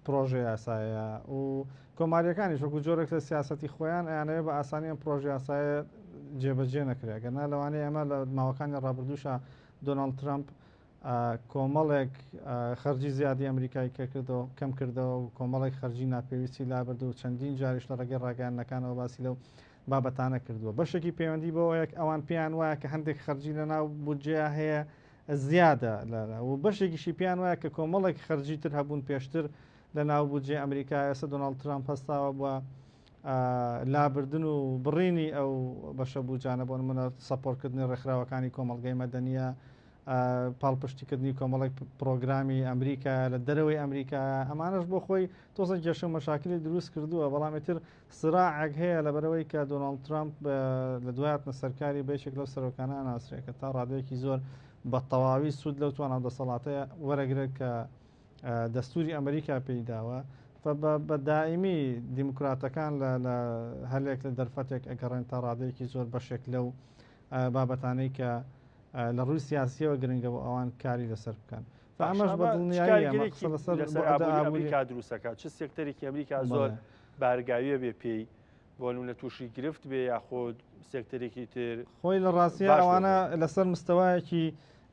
پرۆژە یاسایە و کۆماریەکانیش وەکو جۆرێک لە سیاسەتی خۆیان ئەیانەوێ بە ئاسانی ئەم پرۆژە یاسایە جێبەجێ نەکرێت گەرنا لەوانەیە ئەمە لە ماوەکانی ڕابردووشە دۆناڵد ترامپ کۆمەڵێک خەرجی زیادی ئەمریکای کردەوە کەم کردەوە و کۆمەڵێک خەرجی ناپێویستی لابرد و چەندین جاریش لە ڕێگەی ڕاگەیاندنەکانەوە باسی لەو بابەتانە کردووە بەشێکی پەیوەندی بەوەیە ئەوان پێیان وایە کە هەندێک خەرجی لە ناو بودجەیە هەیە زیادە و بەشێکیشی پێیان وایە کە کۆمەڵێک خەرجی تر هەبوون پێشتر لە ناو بودجەی ئەمریکا ئێستا دۆناڵد ترامپ هەستاوە بە لابردن و بڕینی ئەو بەشە بودجانە بۆ نمونە support کردنی ڕێکخراوەکانی کۆمەڵگەی مەدەنیە. پاڵپشتیکردنی کۆمەڵێک پرۆگرامی ئەمریکا لە دەرەوەی ئەمریکا، ئەمانەش بۆ خۆی تۆزە کێشە و مەشاکلی دروست کردووە. بەڵام ئیتر سراعێک هەیە لەبەرەوەی کە دۆناڵد ترامپ لە دوایاتنە سەرکاری بە یەکێک لەو سەرۆکانە ئەناسرێت کە تا ڕادەیەکی زۆر بە تەواوی سوود لەو توانا و دەسەڵاتەیە وەرەگرێت کە دەستوری ئەمریکا پێی داوە. بە دائیمی دیموکراتەکان لە هەلێک لە دەرفەتێک ئەگەڕێن تا ڕادەیەکی زۆر بەشێک لەو بابەتانەی کە لە ڕووی سیاسیەوە گرنگە بۆ ئەوان کاری لەسەر بکەن. ئەمەش بە دڵنیایی لەسەر ئابووری ئەمریکا دروستەکە چ سێکتەرێکی ئەمریکا زۆر بارگاویە بێ پێی بۆ نمونە تووشی گرفت بێ یاخود سێکتەرێکی تر خۆی لە ڕاستیە ئەوانە لەسەر مستەوایەکی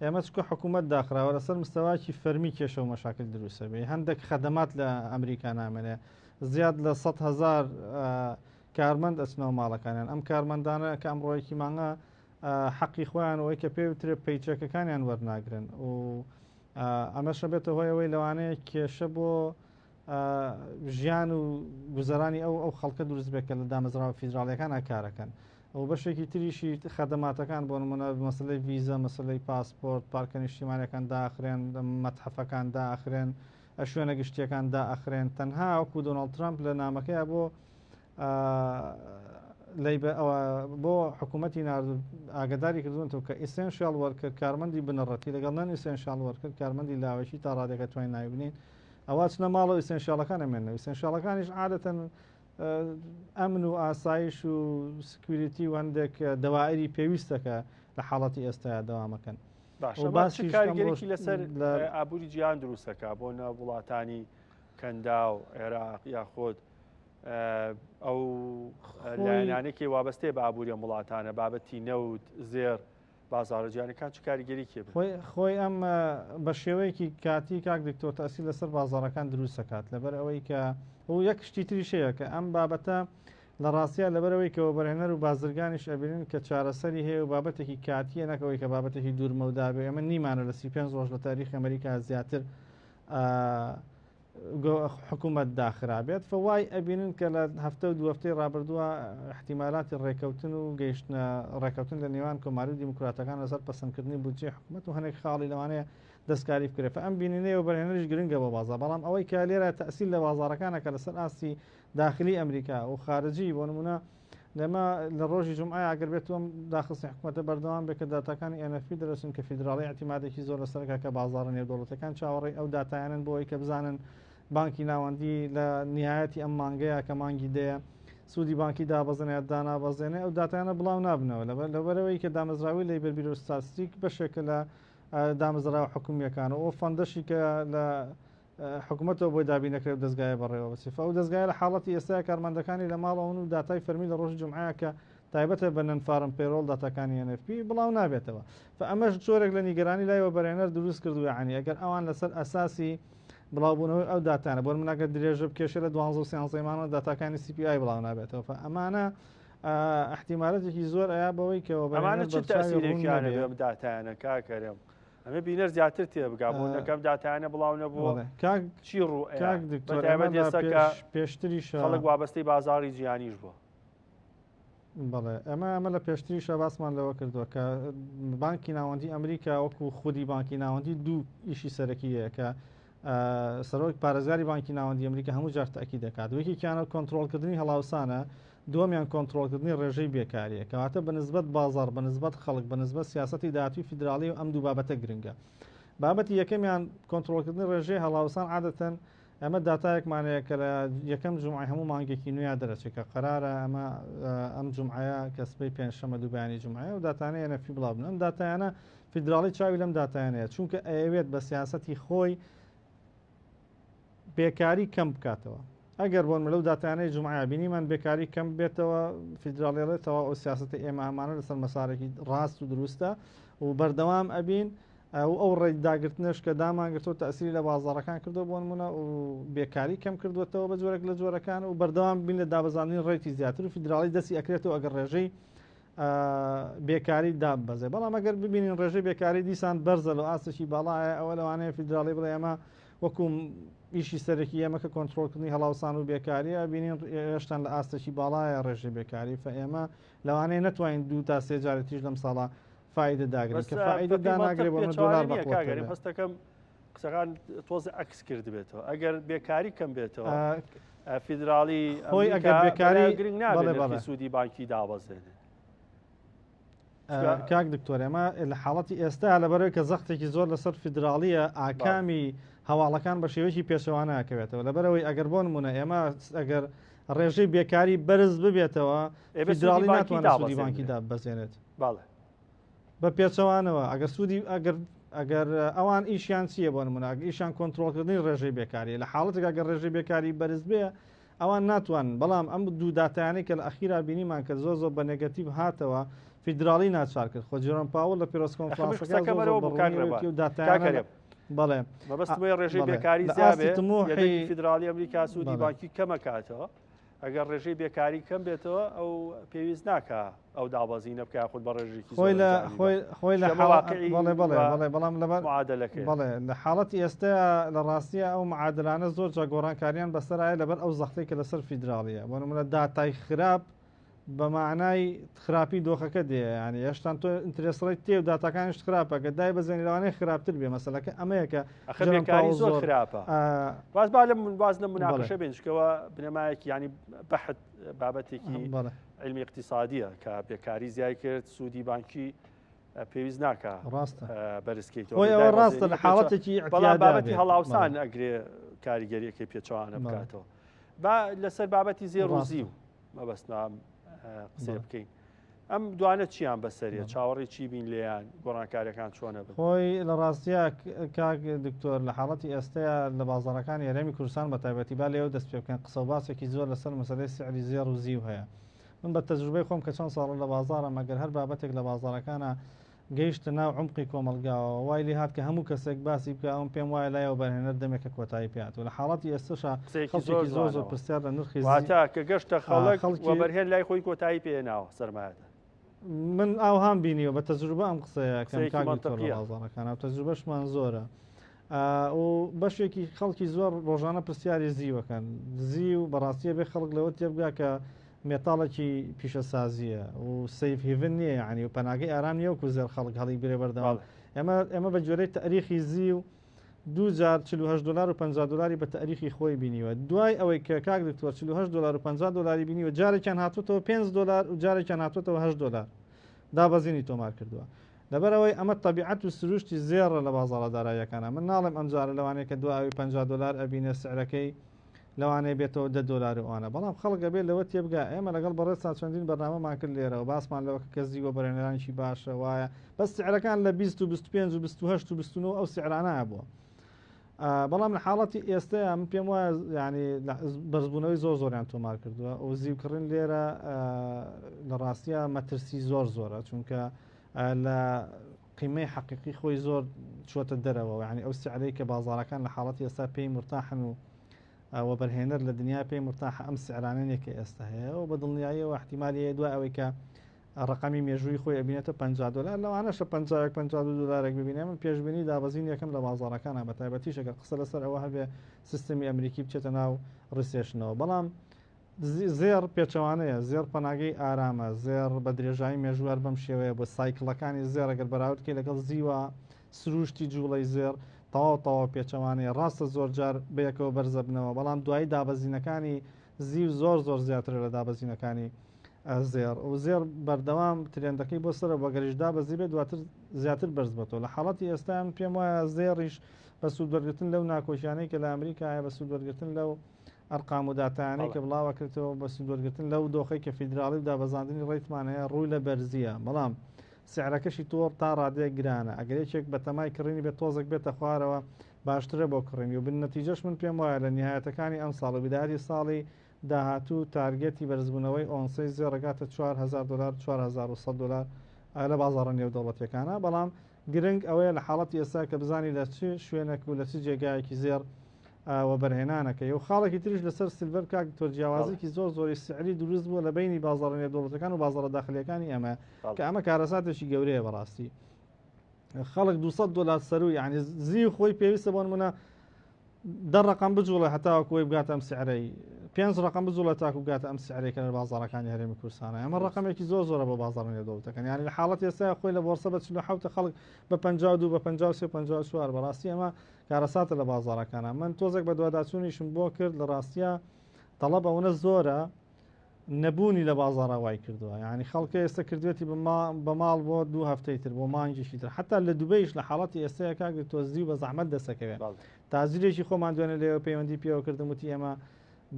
ئێمە چکە حکوومەت داخراوە لەسەر مستەواکی فەرمی کێشە و مەشاکل دروستە بێ هەندێک خەدەمات لە ئەمریکا نامێنێ زیاد لە 100 هزار کارمەند ئەچنەوە ماڵەکانیان. ئەم کارمەندانە کە ئەمڕۆیەکی مانگە حەقی خۆیان ئەوەی کە پێ وترێ paycheck ەکانیان وەرناگرن و ئەمەشە بێتە هۆی ئەوەی لەوانەیە کێشە بۆ ژیان و گوزەرانی ئەو ئەو خەڵکە دروست بێت کە لە دامەزراوە فیدراڵیەکانە کارەکەن و بەشێکی تریشی خەدەماتەکان بۆ نمونە مەسلەی ڤیزە، مەسلەی پاسپۆرت، پارکە نیشتیمانەکان داخرێن، مەتحەفەکان داخرێن، شوێنە گشتیەکان دائەخرێن. تەنها وەکو دۆناڵد ترامپ لە نامەکەی بۆ بۆ حکوومەتی نارد ئاگداری کردوونەوە کە essential worker، کارمەندی بنەڕەتی، لەگەڵ non essential worker، کارمەندی لاوەکی تا ڕادێکە توانین ناوی بنین، ئەوە چنە ماڵەوە، essential ەکان ئەمێنەوە. essential ەکانیش عادەتەن ئەمن و ئاسایش و security و هەندێک دەوائری پێویستەکە لە حاڵەتی ئێستا دەوامەکەن. باشە، باسی کاریگەریی لەسەر ئابووری جیهان دروستەکە بۆ نە وڵاتانی کەنداو، عێراق یاخود ئەو لایەنانێکی وابەستەیە بە ئابووری ئەم وڵاتانە، بابەتی نەوت، زێر، بازاڕە جیهانەکان چ کاریگەری کێ خۆی ئەم بە شێوەیەکی کاتی کاک دکتۆر تەسی لەسەر بازاڕەکان دروست دەکات، لەبەر ئەوەی کە و یەک شتی تریش هەیە کە ئەم بابەتە لە ڕاستیا لەبەرەوەی کە وەبەرهێنەر و بازرگانیش ئەبینن کە چارەسەری هەیە و بابەتێکی کاتیە، نەکەوەی کە بابەتێکی دوورمەودا بێ. ئەمە نیمانە لە 35 ڕۆژ لە تاریخی ئەمریکا زیاتر حکوومەت داخرابێت. فوای ئەبینن کە لە هەفتە و دو هەفتەی ڕابردووە احتیمالاتی ڕێکەوتن و گەیشتنە ڕێکەوتن لە نێوان کۆماری و دیموکراتەکان لەسەر پەسەندکردنی بودجەی حکوومەت و هەنێک خاڵی لەوانەیە دەستکاری بکرێت. ئەم بینینەیە و بەرهێنەریش گرنگە بۆ بازار. بەڵام ئەوەی کە لێرە تەسیل لە بازارەکانە کە لەسەر ئاستی داخلی ئەمریکا و خارجی، بۆ نمونە لەمە لە ڕۆژی جمعە ئەگەر بێت ئەم داخستنی حکوومەتە بەردەوام بێت کە داتاکانی NFP دەرەچن کە فیدراڵی اعتیمادێکی زۆر لەسەرکە کە بازاڕە نێودەوڵەتەکان چاوەڕێی ئەو داتایانن بۆ ئەوەی کە بزانن بانکی ناوەندی لە نهایەتی ئەم مانگەیە کە مانگی دەیە سوودی بانکی دابەزێنێ دانابەزێنێ. ئەو داتایانە بڵاو نابنەوە لەبەرەوەی کە دامەزراوی Labor Bureau Statistic بەشێکە لە دامەزراوە حکومیەکان و ئەو fund ەشی کە لە حکوومەتەوە بۆی دابین نەکرێت و دەستگایە بەڕێوە بچێت. ئەو دەستگایە لە حاڵەتی ئێستا کارمەندەکانی لە ماڵەوەن و داتای فەرمی لە ڕۆژی جمعەیە کە تایبەتە بە non-farm payroll، داتاکانی NFP بڵاو نابێتەوە. ئەمەش جۆرێک لە نیگەرانی لای وەبەرهێنەر دروست کردو، یعنی ئەگەر ئەوان لەسەر ئەساسی بڵاوبوونەوەی ئەو داتانە بۆ نمونە ئەگەر درێژە بکێشێ لە 12 و 13 مانەوە داتاکانی CPI بڵاو نابێتەوە، ئەمانە احتیمالاتێکی زۆر ئەیا بەوەی کە ئەمانە چ تەسیرێکیان هەبێ ئەم داتایانە کاک هەرێم؟ ئەمە بینەر زیاتر تێ بگا بۆ نەکەم داتایانە بڵاو نەبووە کاک چی ڕوو کاک دکتۆر ئێمە ئێستا کە پێشتریش خەڵک وابەستەی بازاڕی جیهانیش بووە. بەڵێ، ئەمە لە پێشتریشە باسمان لەوە کردووە کە بانکی ناوەندی ئەمریکا وەکو خودی بانکی ناوەندی دوو ئیشی سەرەکی هەیە کە سەرۆک پارێزگاری بانکی ناوەندی ئەمریکا هەموو جار تاکی دەکات. یەکێکیانە کۆنترۆڵکردنی هەڵاوسانە، دووەمیان کۆنترۆڵکردنی ڕێژەی بێکاریە. کەواتە بەنسبەت بازار، بەنسبەت خەڵک، بەنسبەت سیاسەتی داهاتوی فیدراڵی و ئەم دوو بابەتە گرنگە. بابەتی یەکەمیان کۆنترۆڵکردنی ڕێژەی هەڵاوسان، عادەتەن ئەمە داتایەکمان هەیە کە لە یەکەم جومعەی هەموو مانگێکی نوێیا دەرەچێت کە قەرارە ئەمە ئەم جومعەیە کە سبەی پێنجشەممە دوو بەیانی جومعەیە و داتانەیە NFP بڵاو بن. ئەم داتایانە فیدراڵی چاوی لەم داتایانەیە چونکە ئەیەوێت بە سیاسەتی خۆی بێکاری کەم بکاتەوە. ئەگەر بۆن لەو داتانەی جمعە بینیمان بێکاری کەم بێتەوە، فیدراڵی ئەڵێتەوە ئەو سیاسەتی ئێمە ئەمانە لەسەر مەسارێکی ڕاست و دروستە و بەردەوام ئەبین. ئەو ئەو rate داگرتنەش کە دامانگرتەوە تەسیری لە بازاڕەکان کردو بۆ نمونە و بێکاری کەم کردوێتەوە بە جۆرێک لە جۆرەکان و بەردەوام بین لە دابەزاندنی rate ی زیاتر و فیدراڵی دەستی ئەکرێتەوە ئەگەر ڕێژەی بێکاری داببەزێ. بەڵام ئەگەر ببینین ڕێژەی بێکاری دیسان بەرزە لە ئاستێکی باڵایە، ئەوە لەوانەیە فیدراڵی بڵێ ئەمە وەکو ئیشی سەرەکی ئێمە کە کۆنترۆڵکردنی هەڵاوسان و بێکاریە، بینین هێشتان لە ئاستێکی باڵایە ڕێژەی بێکاری، فە ئێمە لەوانەیە نەتوانین دوو تا سێ جارێتیش لەم ساڵە فائیدە داگرن کە فائیدە داناگرێ بۆ دۆلار بەقوەت هەستەکەم قسەکان تۆزە عەکس کردبێتەوە ئەگەر بێکاری کەم بێتەوە فیدراڵی خۆی ئەگەر بێکاری گرنگ نابێت سوودی بانکی دابەزێنێت. کاک دکتۆر ئێمە لە حاڵەتی ئێستا لەبەرەوەی کە زەختێکی زۆر لەسەر فیدراڵیە ئاکامی هەواڵەکان بە شێوەیەکی پێچەوانە ئەکەوێتەوە لەبەرەوەی ئەگەر بۆ نمونە ئێمە ئەگەر ڕێژەی بێکاری بەرز ببێتەوە فیدراڵی ناتوانێت سوودی بانکی داببەزێنێت. بەڵێ. بە پێچەوانەوە ئەگەر سوودی ئەگەر ئەگەر ئەوان ئیشیان چییە بۆ نمونە ئەگەر ئیشیان کۆنترۆڵکردنی ڕێژەی بێکاریە لە حاڵەتێک ئەگەر ڕێژەی بێکاری بەرز بێ ئەوان ناتوانن بەڵام ئەم دوو داتایانەی کە لە ئەخیرا بینیمان کە زۆر زۆر بە negative هاتەوە فیدراڵی ناچار کرد خۆ جێرۆم پاوڵ لە press conference ەکە زۆر زۆر بە ڕوونی وتی و داتایانە بەڵێ مەبەستم ئەوەیە ڕێژەی بێکاری زیابێ یەدەگی فیدراڵی ئەمریکا سوودی بانکی کەمەکاتەوە ئەگەر ڕێژەی بێکاری کەم بێتەوە ئەو پێویست ناکا ئەو دابەزینە بکە یاخود بە ڕێژێکی خۆی لە خۆی خۆی لە واقعی بەڵێ بەڵێ بەڵێ بەڵام لەبەر معادلەکەی بەڵێ لە حاڵەتی ئێستا لە ڕاستیە ئەو معادلانە زۆر جا گۆڕانکاریان بەسەرایە لەبەر ئەو زەختەی کە لەسەر فیدراڵیە بۆ نمونە داتای خراپ بە مەعنای خراپی دۆخەکە دێ یانی هێشتان تۆ interest rate تێ و داتاکانیشت خراپە کە دای بەزێنی لەوانەیە خراپتر بێ مەسەلەکە ئەمەیە کە ئەخر بێکاری زۆر خراپە باز با لە باز لە مناقشە بێن چکەوە بنەمایەکی ینی بەحت بابەتێکی علمی اقتصادیە کە بێکاری زیای کرد سوودی بانکی پێویست ناکە ڕاستە بەرزکەیتەوە خۆی ڕاستە لە حاڵەتێکی بەڵام بابەتی هەڵاوسان ئەگرێ کاریگەریەکەی پێچوانە بکاتەوە با لەسەر بابەتی زێڕ و زیو مەبەستمە قسەیە بکەین ئەم دوانە چیان بەسەریە چاوەڕی چی بین لێیان گۆڕانکاریەکان چۆنە بن خۆی لە ڕاستیا کاک دکتۆر لە حاڵەتی ئێستەیە لە بازاڕەکانی هەرێمی کوردستان بە تایبەتی با لێوە دەست پێ بکەن قسە و باسێکی زۆر لەسەر مەسەلەی سعری زێڕ و زیو هەیە من بە تەجروبەی خۆم کە چەند ساڵە لە بازاڕم ئەگەر هەر بابەتێک لە بازاڕەکانە گەیشتە ناو عومقی کۆمەڵگاوە وای لێ هات کە هەموو کەسێک باسی بکا ئەوم پێم وایە لای وەبەرهێنەر دەمێکە کۆتایی پێ هاتووە لە حاڵەتی ئێستەشا قسەیەکی خەڵکێکی زۆر زۆر زۆر جوانەوە پرسیار لە نرخی زی واتە کە گەشتە ئا خەڵک خەڵکی وەبەرهێن لای خۆی کۆتایی پێ هێناوە سەرمایەدار. من ئاوهام بینیوە بە تەجروبە ئەم قسەیە کەم قسەیەکی کاک دکتۆر لە مەنتقیە. بازاڕەکانا و تەجروبەشمان زۆرە ئا و بەشێکی خەڵکی زۆر ڕۆژانە پرسیاری زیوەکەن زیو بەڕاستیە بێ خەڵک لەوە تێبگا کە مێتاڵێکی پیشەسازییە و safe haven نییە یانی و پەناگەی ئارام نییە وەکو زێڕ خەڵک هەڵیگرێ بەردەوام ئێمە ئێمە بە گوێرەی تەئریخی زیو دوو جار 48 دلار و 50 دلاری بە تەئریخی خۆی بینیوە دوای ئەوەی کە کاک دکتۆر 48 دلار و 50 دلاری بینیوە جارێکیان هاتووەتەوە 5 دلار و جارێکیان هاتووەتەوە 8 دلار دابەزینی تۆمار کردووە لەبەرئەوەی ئەمە تەبیعەت و سروشتی زێڕە لە بازاڕە داراییەکانا من ناڵێم ئەمجارە لەوانەیە کە دوا ئەوی 50 دلار ئەبینێ سعرەکەی لەوانەیە بێتەوە دە دۆلار و ئەوانە بەڵام خەڵک ئەبێ لەوە تێبگا ئێمە لەگەڵ بەڕێزتان چەندین بەرنامەمان کرد لێرەوە باسمان لەوە کە کەس وەبەرهێنەرانێکی باشە وایە بەس سعرەکان لە 20 و 25 و 28 و 29 ئەو سعرانە بووە بەڵام لە حاڵەتی ئێستەیە من پێم وایە ینی بەرزبوونەوەی زۆر زۆریان تۆمار کردووە و زیوکڕین لێرە لە ڕاستیە مەترسی زۆر زۆرە چونکە لە قیمەی حەقیقی خۆی زۆر چووەتە دەرەوە یانی ئەو سعرەی کە بازاڕەکان لە حاڵەتی ئێستا پێی مورتاحن و وەبەرهێنەر لە دنیا پێی مورتاحە ئەم سعرانە نیە کە ئێستا هەیە و بە دڵنیاییەوە احتیمالی هەیە دوای ئەوەی کە ڕقەمی مێژووی خۆی ئەبینێتە 50 دلار لەوانەشە 51 52 دلارێک ببینێ من پێشبینی دابەزین یەکەم لە بازاڕەکانە بە تایبەتیش ئەگەر قسە لەسەر ئەوە هەبێ سیستمی ئەمریکی بچێتە ناو recession ەوە بەڵام زێڕ پێچەوانەیە، زێڕ پەناگەی ئارامە، زێڕ بە درێژایی مێژوو هەر بەم شێوەیە بووە، cycle ەکانی زێڕ ئەگەر بەراورد کەی لەگەڵ زیوە سرووشتی جووڵەی زێڕ تەواو تەواو پێچەوانەیە، ڕاستە زۆرجار بەیەکەوە بەرزەبنەوە، بەڵام دوایی دابەزینەکانی زیو زۆر زۆر زیاترە لە دابەزینەکانی زێڕ و زێڕ بەردەوام trend ەکەی بۆ سەرەوە ئەگەریش دابەزیبێت دواتر زیاتر بەرز بێتەوە. لە حاڵەتی ئێستا من پێم وایە زێڕیش بە سوود وەرگرتن لەو ناکۆکیانەی کە لە ئەمریکا هەیە، بە سوود وەرگرتن لەو ئەرقام و داتایانەی کە بڵاوەکرێتەوە بە سوودوەرگرتن لەو دۆخەی کە فیدراڵی و دابەزاندنی rate مان هەیە ڕووی لە بەرزییە، بەڵام سعرەکەشی تۆڕ تا ڕادەیەک گرانە، ئەگەر یەکێک بەتەمای کڕینی بێت تۆزێک بێتە خوارەوە باشترە بۆ کڕینی و بالنەتیجەش من پێم وایە لە نیهایەتەکانی ئەمساڵ و بیدایەتی ساڵی داهاتوو target ی بەرزبوونەوەی ئۆنسەی زێڕ ئەگاتە 4000 دۆلار 4100 دۆلار لە بازاڕە نێودەوڵەتیەکانا، بەڵام گرنگ ئەوەیە لە حاڵەتی ئێستا کە بزانی لە چ شوێنێک و لە چ جێگایەکی زێڕ وەبەرهێنانەکەی و خاڵێکی تریش لەسەر silver کاک دکتۆر جیاوازێکی زۆر زۆری سعری دروست بووە لە بینی بازاڕە نێودەوڵەتەکان و بازاڕە داخلیەکانی ئێمە کە ئەمە کارەساتێکی گەورەیە بەڕاستی خەڵک 200 دلار سەرو یعنی زی خۆی پێویستە بۆ نمونە دە ڕقم بجوڵێ هەتاوەکو ئەوی بگاتە ئەم سعرەی. پێنج ڕقم بجوڵێت تاکو بگاتە ئەم سعرێکە لە بازاڕەکانی هەرێمی کوردستانە. ئەمە ڕقمێکی زۆر زۆرە بۆ بازاڕە نێودەوڵەتەکان. یعنی لە حاڵەتی ئێستا خۆی لە بۆرسە بە 47 خەڵک بە 52 بە 53 54. بەڕاستی ئەمە کارەساتە لە بازاڕەکانە. من تۆزێک بە دواداچوونیشم بۆ کرد، لە ڕاستیە تەڵەب ئەوەنە زۆرە نەبوونی لە بازاڕا وای کردووە. یعنی خەڵکە ئێستا کردوێتی بە ماڵ بۆ دوو هەفتەی تر، بۆ مانگێکی تر، حتا لە دوبەیش لە حاڵەتی ئێستایا کاک تۆزی و بە زەحمەت دەسەکەوێت. تاجرێکی خۆمان دوێنێ لێوە پەیوەندی پێوە کردم، وتی ئێمە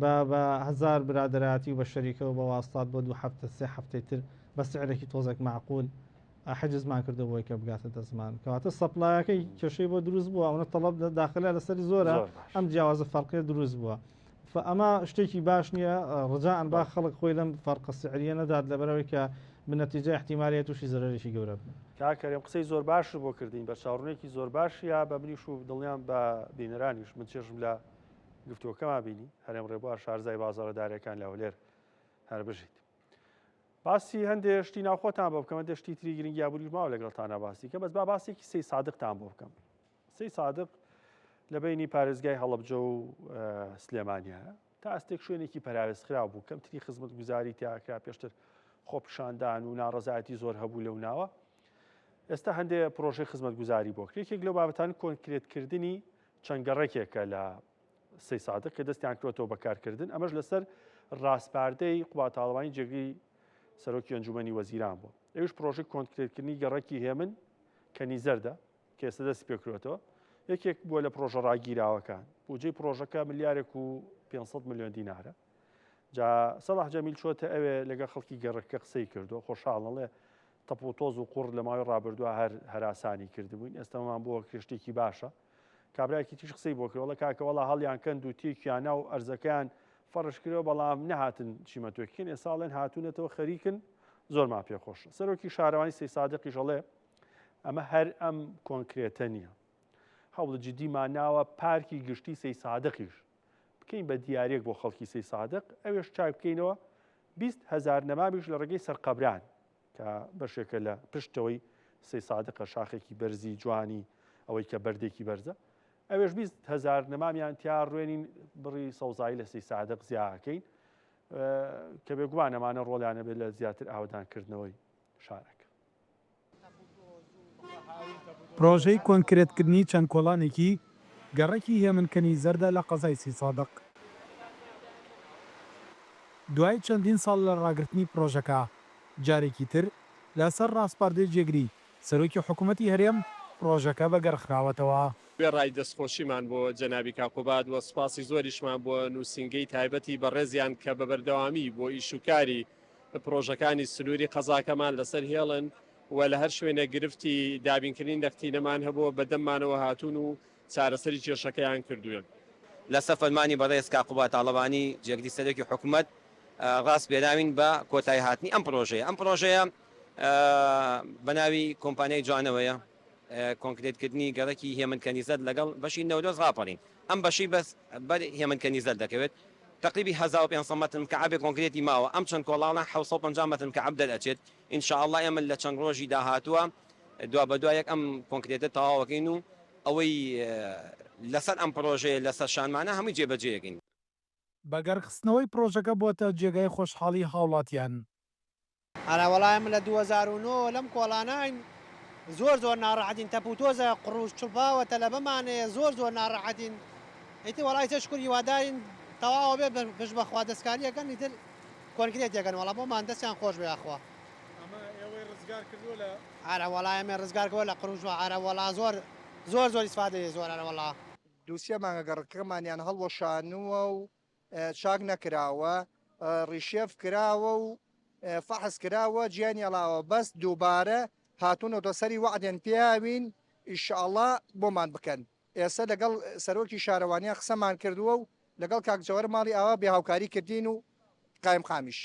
بە هزار برادەراتی و بە شەریکە و بە واستات بۆ دوو هەفتە سێ هەفتەی تر بە سعرێکی تۆزێک معقول حجزمان کردو بۆی کە بگاتە دەستمان. کەواتە supply ەکەی کێشەی بۆ دروست بووە، ئەوەنە تەڵەب داخلە لەسەری زۆرە، ئەم جیاوازە فەرقیە دروست بووە. فئەمە شتێکی باش نییە، ڕجاء با خەڵک خۆی لەم فەرقە سعریە نەدات، لەبەرەوەی کە بنەتیجە احتیمالیە تووشی زەرەرێکی گەورە بن. کاک کەریم قسەی زۆر باش بۆ کردین، بە چاوەڕوانێکی زۆر باشیە بە منیش و دڵنیام بە بینەرانیش. من چێژم لە گفتوگۆکەما بینی. هەرێم ڕێبوار شارزای بازاڕە داراییەکان لە هەولێر، هەر بژیت. باسی هەندێک شتی ناوخۆتان بۆ بکەم، هەندێک شتی تری گرنگی ئابووریش ماوە لەگەڵتانە باسی کەم، بەس با باسێکی سەی سادقتان بۆ بکەم. سەی سادق لە بینی پارێزگای هەڵەبجە و سلێمانیە تا ئاستێک شوێنێکی پەراوێزخراو بوو، کەمتری خزمەتگوزاری تیاکرا، پێشتر خۆپیشاندان و ناڕەزایەتی زۆر هەبوو لەو ناوە. ئێستا هەندێک پرۆژەی خزمەتگوزاری بۆ کرد. یەکێک لەو بابەتان کۆنکرێتکردنی چەند گەڕێکێکە لە سەی سادق کە دەستیان کرۆتەوە بەکارکردن، ئەمەش لەسەر ڕاسپاردەی قوباد تاڵەبانی جێگری سەرۆکی ئەنجومەنی وەزیران بوو. ئەویش پرۆژەی کۆنکرێتکردنی گەڕەکی هێمن کە نیزەردە کە ئێستا دەستی پێکرێتەوە، یەکێک بووە لە پرۆژە ڕاگیراوەکان. بودجەی پرۆژەکە ملیارێک و 500 ملیۆن دینارە. جا سەڵاح جەمیل چۆتە ئەوێ لەگەڵ خەڵکی گەڕەکە قسەی کردووە، خۆشحاڵ ئەڵێ تەپ و تۆز و قوڕ لە ماوەی ڕابردووە هەر هەراسانی کردبووین، ئێستامان بۆ شتێکی باشە. کابراایکی تیش قسەی بۆ کرد، وەڵا کاکە وەڵا هەڵیان کەند و تێکیانە و ئەرزەکەیان فەرش کردەوە، بەڵام نەهاتن چیمەتۆکین، ئێساڵێن هاتوونەتەوە خەریکن، زۆرمان پێخۆشە. سەرۆکی شارەوانی سەی سادقیش ئەڵێ ئەمە هەر ئەم کۆنکرێتە نییە، هەوڵ جدیمان ناوە پارکی گشتی سەی سادقیش بکەین بە دیارێک بۆ خەڵکی سەی سادق، ئەوێش چاک بکەینەوە 20,000 نەمامیش لە ڕێگەی سەرقەبران کە بەشێکە لە پشتەوەی سەی سادقە، شاخێکی بەرزی جوانی ئەوەی کە بەردێکی بەرزە، ئەوێش 20,000 نەمامیان تیا ڕوێنین، بڕی سەوزایی لە سەی سادق زیاکەین کە بێگومان ئەمانە ڕۆڵیانە بێت لە زیاتر ئاوەدانکردنەوەی شارەکە. پرۆژەی کۆنکرێتکردنی چەند کۆڵانێکی گەڕەکی هێمن کەنی زەردە لە قەزای سیسادق. دوای چەندین ساڵ لە ڕاگرتنی پرۆژەکە، جارێکی تر لەسەر ڕاسپاردەی جێگری سەرۆکی حکومەتی هەرێم پرۆژەکە بەگەڕخراوەتەوە. وێڕای دەستخۆشیمان بۆ جەنابی کاک قوباد و سوپاسی زۆریشمان بۆ نووسینگەی تایبەتی بەڕێزیان کە بە بەردەوامی بۆ ئیش و کاری پرۆژەکانی سنووری قەزاکەمان لەسەر هێڵن و لە هەر شوێنێک گرفتی دابینکردنی نەختینەمان هەبووە بە دەممانەوە هاتوون و چارەسەری کێشەکەیان کردووین. لەسەر فەرمانی بەڕێز کاک قوباد تاڵەبانی جێگری سەرۆکی حکومەت ڕاسپێراوین بە کۆتایی هاتنی ئەم پرۆژەیە. ئەم پرۆژەیە بە ناوی کۆمپانیای جوانەوەیە، کۆنکرێتکردنی گەڕەکی هێمن کەنیزەت لەگەڵ بەشی نەورۆز ڕاپەڕین. ئەم بەشەی بەس بەر هێمن کەنیزەت دەکەوێت، تەقریبی 1500 مەتر مکعبێ کۆنکرێتی ماوە، ئەم چەند کۆڵانە 750 مەتر مکعب دەرئەچێت. ان شاء اللە ئێمە لە چەند ڕۆژی داهاتووە دوابەدوا یەک ئەم کۆنکرێتە تەواوەکەین و ئەوەی لەسەر ئەم پڕۆژەیە لەسەر شانمانە هەمووی جێبەجێیەکەین. بەگەڕخستنەوەی پڕۆژەکە بۆتە جێگای خۆشحاڵی هاوڵاتیان. ئەرە وەڵا ئێمە لە 2009 وە لەم کۆڵاناین زۆر زۆر ناڕەحەتین تەپ و تۆزە قڕوش چڵپاوە تەلەبەمان هەیە زۆر زۆر ناڕەحەتین ئیتر وەڵا ئیتر شکور هیوادارین تەواوە بێ پشت بەخوا دەستکاری ئەکەن ئیتر کۆنکرێتی ئەکەن وەڵا بۆمان دەستیان خۆش بێ یاخوا. ئەمە ئێوەی ڕزگار کردووە لە. ئەرە وەڵا ئێمەی ڕزگار کردووە لە قڕوش ئەرە وەڵا زۆر زۆر زۆر ئیسفادەیە زۆر ئەرە وەڵا. دوو سێ مانگە گەڕەکەکەمانیان هەڵوەشانووە و چاک نەکراوە، ڕیشێف کراوە و فەحس کراوە گیانی ئەڵاوە بەس دووبارە هاتوونەتەوە سەری وەعدیان پیاوین ئیشاڵڵا بۆمان بکەن ئێستا لەگەڵ سەرۆکی شارەوانیان قسەمان کردووە و لەگەڵ کاک جەوەر ماڵی ئاوا بێ هاوکاری کردین و قایمقامیش.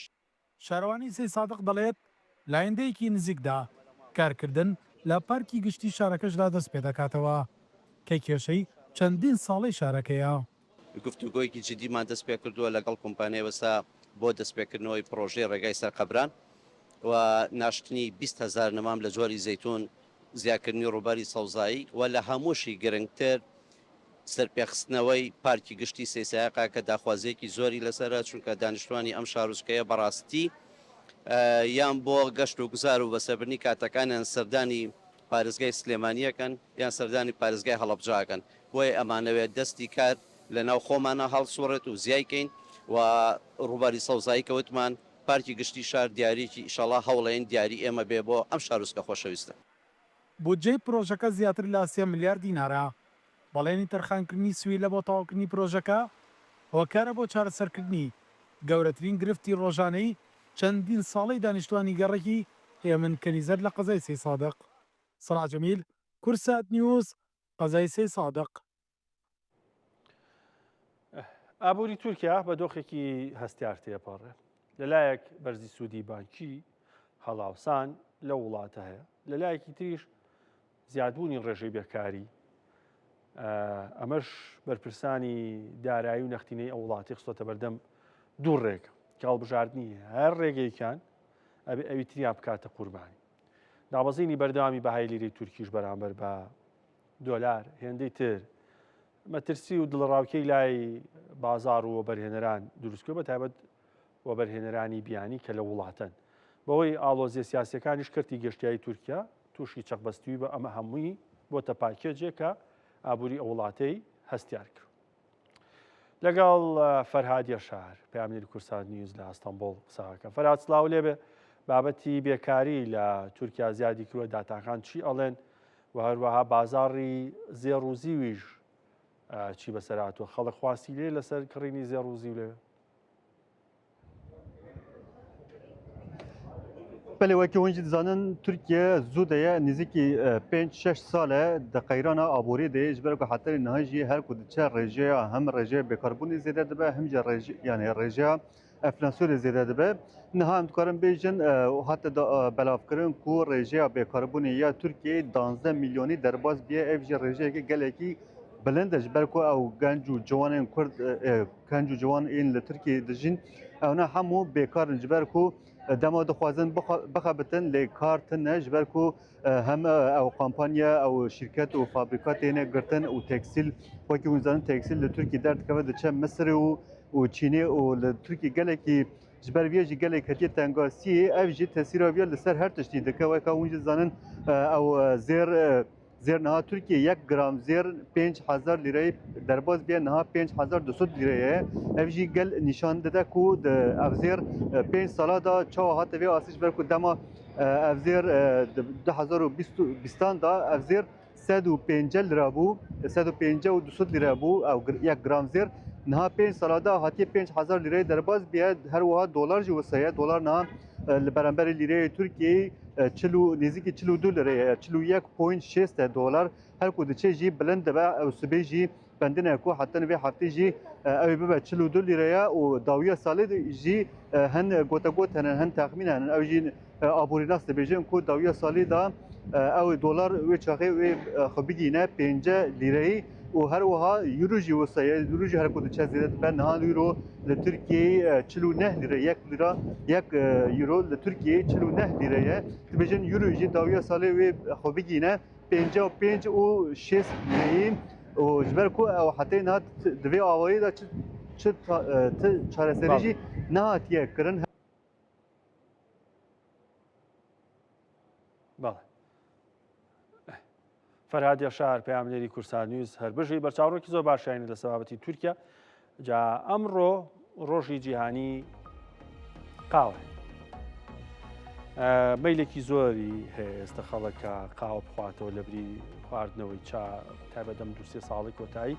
شارەوانی سەیدسادق دەڵێت، لە ئایندەیەکی نزیکدا کارکردن لە پارکی گشتی شارەکەشدا دەستپێدەکاتەوە، کە کێشەی چەندین ساڵەی شارەکەیە. گفتوگۆیەکی جدیمان دەستپێکردووە لەگەڵ کۆمپانیای وەسا بۆ دەستپێکردنەوەی پڕۆژەی ڕێگای سەرقەبران و ناشتنی 20,000 نەمام لە جۆری زەیتون، زیادکردنی ڕووبەری سەوزایی و لە هەمووشی گرنگتر سەرپێخستنەوەی پارکی گشتی سەیسایقە کە داخوازییەکی زۆری لەسەرە، چونکە دانیشتوانی ئەم شارۆچکەیە بەڕاستی یان بۆ گەشت و گوزار و بەسەربردنی کاتەکانیان سەردانی پارێزگای سلێمانی ئەکەن یان سەردانی پارێزگای هەڵەبجە ئەکەن، بۆیە ئەمانەوێت دەستی کار لەناو خۆمانا هەڵسوڕێت و زیای کەین و ڕووباری سەوزایی کە وتمان پارکی گشتی شار دیاریەکی ئیشەڵا هەوڵەین دیاری ئێمە بێ بۆ ئەم شارۆچکە خۆشەویستە. بودجەی پرۆژەکە زیاتر لە سێ ملیار دینارە. بەڵێنی تەرخانکردنی سویلە بۆ تەواوکردنی پرۆژەکە هۆکارە بۆ چارەسەرکردنی گەورەترین گرفتی ڕۆژانەی چەندین ساڵەی دانیشتوانی گەڕەکی هێمن کەنیزەر لە قەزای سەیسادق. سەڵاح جەمیل، کوردسات نیوز، قەزای سەیسادق. ئابووری تورکیا بە دۆخێکی هەستیار تێپەڕێ. لەلایەک بەرزی سوودی بانکی هەڵاوسان لەو وڵاتە هەیە، لەلایەکی تریش زیادبوونی ڕێژەی بێکاری ئەمەش بەرپرسانی دارایی و نەختینەی ئەو وڵاتی خستۆتە بەردەم دوو ڕێگە کە هەڵبژاردنی هەر ڕێگەیەکیان ئەبێ ئەوی تریان بکاتە قوربانی. دابەزینی بەردەوامی بەهای لیرەی تورکیش بەرامبەر بە دۆلار هێندەی تر مەترسی و دڵەڕاوکێی لای بازاڕ و وەبەرهێنەران دروستکرد بە تایبەت وەبەرهێنەرانی بیانی کە لە وڵاتەن. بەهۆی ئاڵۆزیە سیاسیەکانیش کەرتی گەشتیاری تورکیا تووشی چەقبەستووی بە ئەمە هەمووی بۆتە پاکێجێک کە ئابووری ئەو وڵاتەی هەستیار کرد. لەگەڵ فەرهاد یەشار پەیامنێری کوردسات نیوز لە ئەستەنبوڵ قسەکەم. فەرهاد سڵاو لێبێ بابەتی بێکاری لە تورکیا زیادی کردووە داتاکان چی ئەڵێن و هەروەها بازاڕی زێڕ و زیویش چی بەسەر هاتووە خەڵک خواستی لێ لەسەر کڕینی زێڕ و زیو لەوێ؟ بەلێ وەکی hûn jî dizanin Tirkiye zû de ye nêzîkî pênc şeş sal e di qeyrana aborî de ye ji ber ku heta niha jî her ku diçe rêjeya hem rêjeya bêkarbûnê zêde dibe hem jî yanî rêjeya enflasyonê zêde dibe. Niha em dikarin bêjin hate belavkirin ku rêjeya bêkarbûnê ya Tirkiyeyê danzdeh milyonî derbas bûye ev jî rêjeyeke gelekî bilind e ji ber ku ew genc û ciwanên Kurd Genc û ciwan ên li Tirkiyeyê dijîn ewna hemû bêkar in ji ber ku dema dixwazin bixebitin lê kar tune ji ber ku hem ew kampanya ew şîrket û fabrîka têne girtin û tekstîl wekî hûn zanin tekstîl li Tirkiyê derdikeve diçe Misirê û û Çînê û li Tirkiyê gelekî ji ber vê jî gelek ketiye tengasiyê ev jî tesîra vê li ser her tiştî dike weka hûn jî zanin ew zêr Zêr niha Tirkiye yek gram zêr 5000 lîreyê derbas bûye niha 5200 lîre ye. Ev jî gel nîşan dide ku di ev zêr pênc sala de çawa hate vê astê ji ber ku dema ev zêr di 2020 de ev zêr 150 lira bû 150 û 200 lîre bû ew yek gram zêr niha pênc sala de hatiye 5000 lîreyê derbas bûye her wiha dolar jî wisa ye dolar niha Li beramberî lîreyê Tirkiyeyê çil û nêzîkî 42 lire ye, 41.6 e dolar. Her ku diçe jî bilind dibe ew sibê jî bendine ku heta vê heftê jî ew ê bibe 42 lîre ye û dawiya salê jî hin gotegot hene, hin texmîn hene. Ew jî aborînas dibêjin ku dawiya salê de ew dolar wê çaxê wê xwe bigihîne pênce lîreyî û her wiha euro jî wisa ye. Euro jî her ku diçe zêde dibe. Niha euro li Tirkiyeyê 49 lîre yek lîra yek euro li Tirkiyeyê 49 lîre ye. Dibêjin euro jî dawiya salê wê xwe bigihîne 55 û 60 lîreyî û ji ber ku ew hetê niha di vê awayê de çi çi ti çareserî jî nehatiye kirin. بەڵێ. فەرهاد یەشار پەیامنێری کوردسات نیوز هەر بژی بەرچاوڕێکی زۆر باشیانی لە سەبابەتی تورکیا جا ئەمڕۆ ڕۆژی جیهانی قاوە مەیلێکی زۆری هەیە ئێستا خەڵکە قاوە بخواتەوە لە بری خواردنەوەی چا تایبەتەم دوسێ ساڵی کۆتایی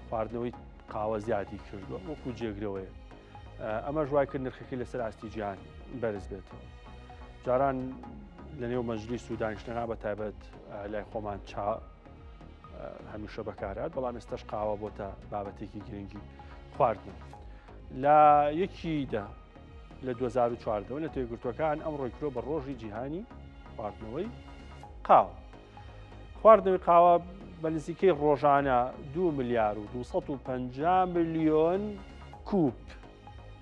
خواردنەوەی قاوە زیادی کردووە وەکو جێگرەوەیە ئەمەش وای کرد نرخەکەی لەسەر ئاستی جیهان بەرز بێتەوە. جاران لە نێو مەجلیس و دانیشتنەکان بە تایبەت لای خۆمان چا هەمیشە بەکارات بەڵام ئێستاش قاوە بۆتە بابەتێکی گرنگی خواردن. لە یەکیدا لە 2014 لە تێگرتوەکان ئەمڕۆی کرۆ بە ڕۆژی جیهانی خواردنەوەی قاوە. خواردنەوەی قاوە بە نزیکەی ڕۆژانە 2 ملیار و 250 ملیۆن کوپ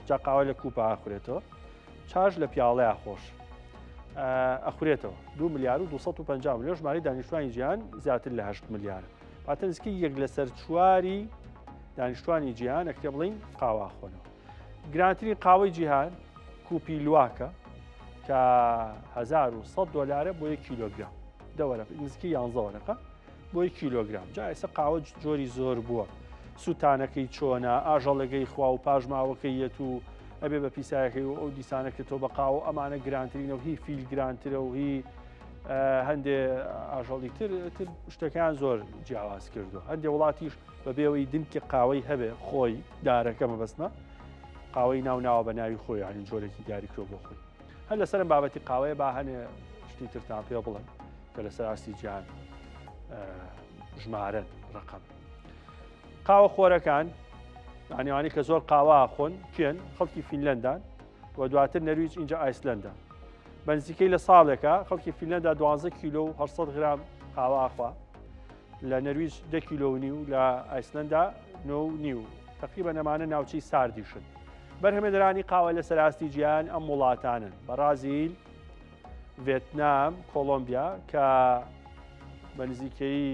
جا قاوە لە کوپە ئاخورێتەوە چاش لە پیاڵەیە خۆش ئەخورێتەوە 2 ملیار و 250 ملیۆن ژمارەی دانیشتوانی جیهان زیاتر لە 8 ملیار. واتە نزیکەی یەک لەسەر چواری دانیشتوانی جیهان ئەکرێ بڵین قاوە خۆنەوە. گرانترین قاوەی جیهان کوپی لواکە کە 1100 دلارە بۆ یەک کیلۆگرام دەوەرە نزیکەی 11 وەرەقە بۆ یەک کیلۆگرام جا ئێستا قاوە جۆری زۆر بووە سووتانەکەی چۆنە ئاژەڵەکەی خوا و پاشماوەکەی یەت و ئەبێ بە پیسایەکەی و ئەو دیسانە کە تۆ بە قاوە ئەمانە گرانترینە و هی فیل گرانترە و هی هەندێ ئاژەڵی تر تر شتەکان زۆر جیاواز کردو هەندێ وڵاتیش بە بێەوەی دنکی قاوەی هەبێ خۆی دارەکە مەبەستمە قاوەی ناو ناوە بە ناوی خۆی یعنی جۆرێکی دیاری کرۆ بۆ خۆی هەر لەسەرم بابەتی قاوەیە با هەنێ شتی ترتان پێ بڵێم کە لەسەر ئاستی جیهان ژمارەن ڕقم قاوە خۆرەکان ئەنیوانی کە زۆر قاوا خۆن کێن خەڵکی فینلندان و دواتر نەرویج اینجا ئایسلندا بەنزیکەی لە ساڵێکە خەڵکی فینلندا 12 کیلۆ و 800 غرام قاوە ئاخوا لە نەرویج 10 کیلۆ و نیو لە ئایسلندا 9 نیو تقریبا ئەمانە ناوچەی ساردیشن بەرهەمێنەرانی قاوە لە سەراستی جیهان ئەم وڵاتانن بەڕازیل ڤێتنام، کۆڵۆمبیا کە بە نزیکەیی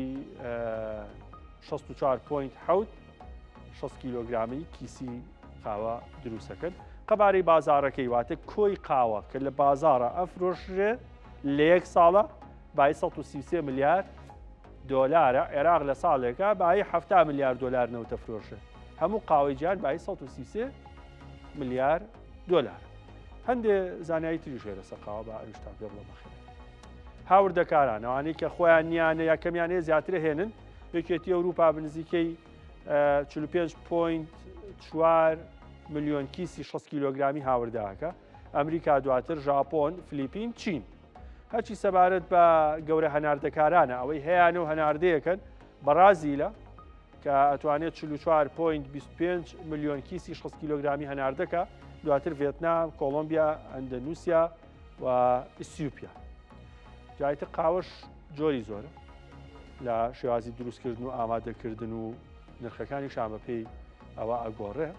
64.7 60 کیلۆگرامی کیسی قاوە دروستەکەن قەبارەی بازارەکەی واتە کۆی قاوە کە لە بازارە ئەفرۆشرێ لە یەک ساڵە بای 133 ملیار دۆلارە عێراق لە ساڵێکە بای 70 ملیار دۆلار نەوتە فرۆشێ هەموو قاوەی جیان بای 133 ملیار دۆلار. هەندێ زانیاری تریش هەیە لەسەر قاوە با ئەویشتان پێ بڵێم بەخێرای. هاوردەکاران ئەوانەی کە خۆیان نیانە یا کەمیان هەیە زیاتر هێنن یەکێتی ئەوروپا بە نزیکەی 45.4 ملیۆن کیسی 60 کیلۆگرامی هاورداکە ئەمریکا دواتر ژاپۆن فلیپین چین هەرچی سەبارەت بە گەورە هەناردەکارانە ئەوەی هەیانە و هەناردەیەکەن بەڕازیلە کە ئەتوانێت 44.25 ملیۆن کیسی 60 کیلۆگرامی هەناردەکە دواتر ڤێتنام، کۆڵۆمبیا، ئەندەنووسیا و ئیسیوپیا. جایتر قاوەش جۆری زۆرە لە شێوازی دروستکردن و ئامادەکردن و نرخەکانی شان بەپێی ئەوە ئەگۆڕێ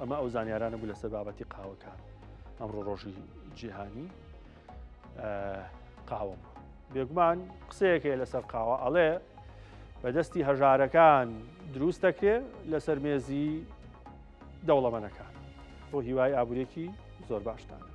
ئەمە ئەو زانیارانە بوو لەسەر بابەتی قاوەکە ئەمڕۆ ڕۆژی جیهانی قاوە بوو بێگومان قسەیەک هەیە لەسەر قاوە ئەڵێ بەدەستی هەژارەکان دروست دەکرێ لەسەر مێزی دەوڵەمەنەکان بۆ هیوای ئابوورێکی زۆر باشتانە.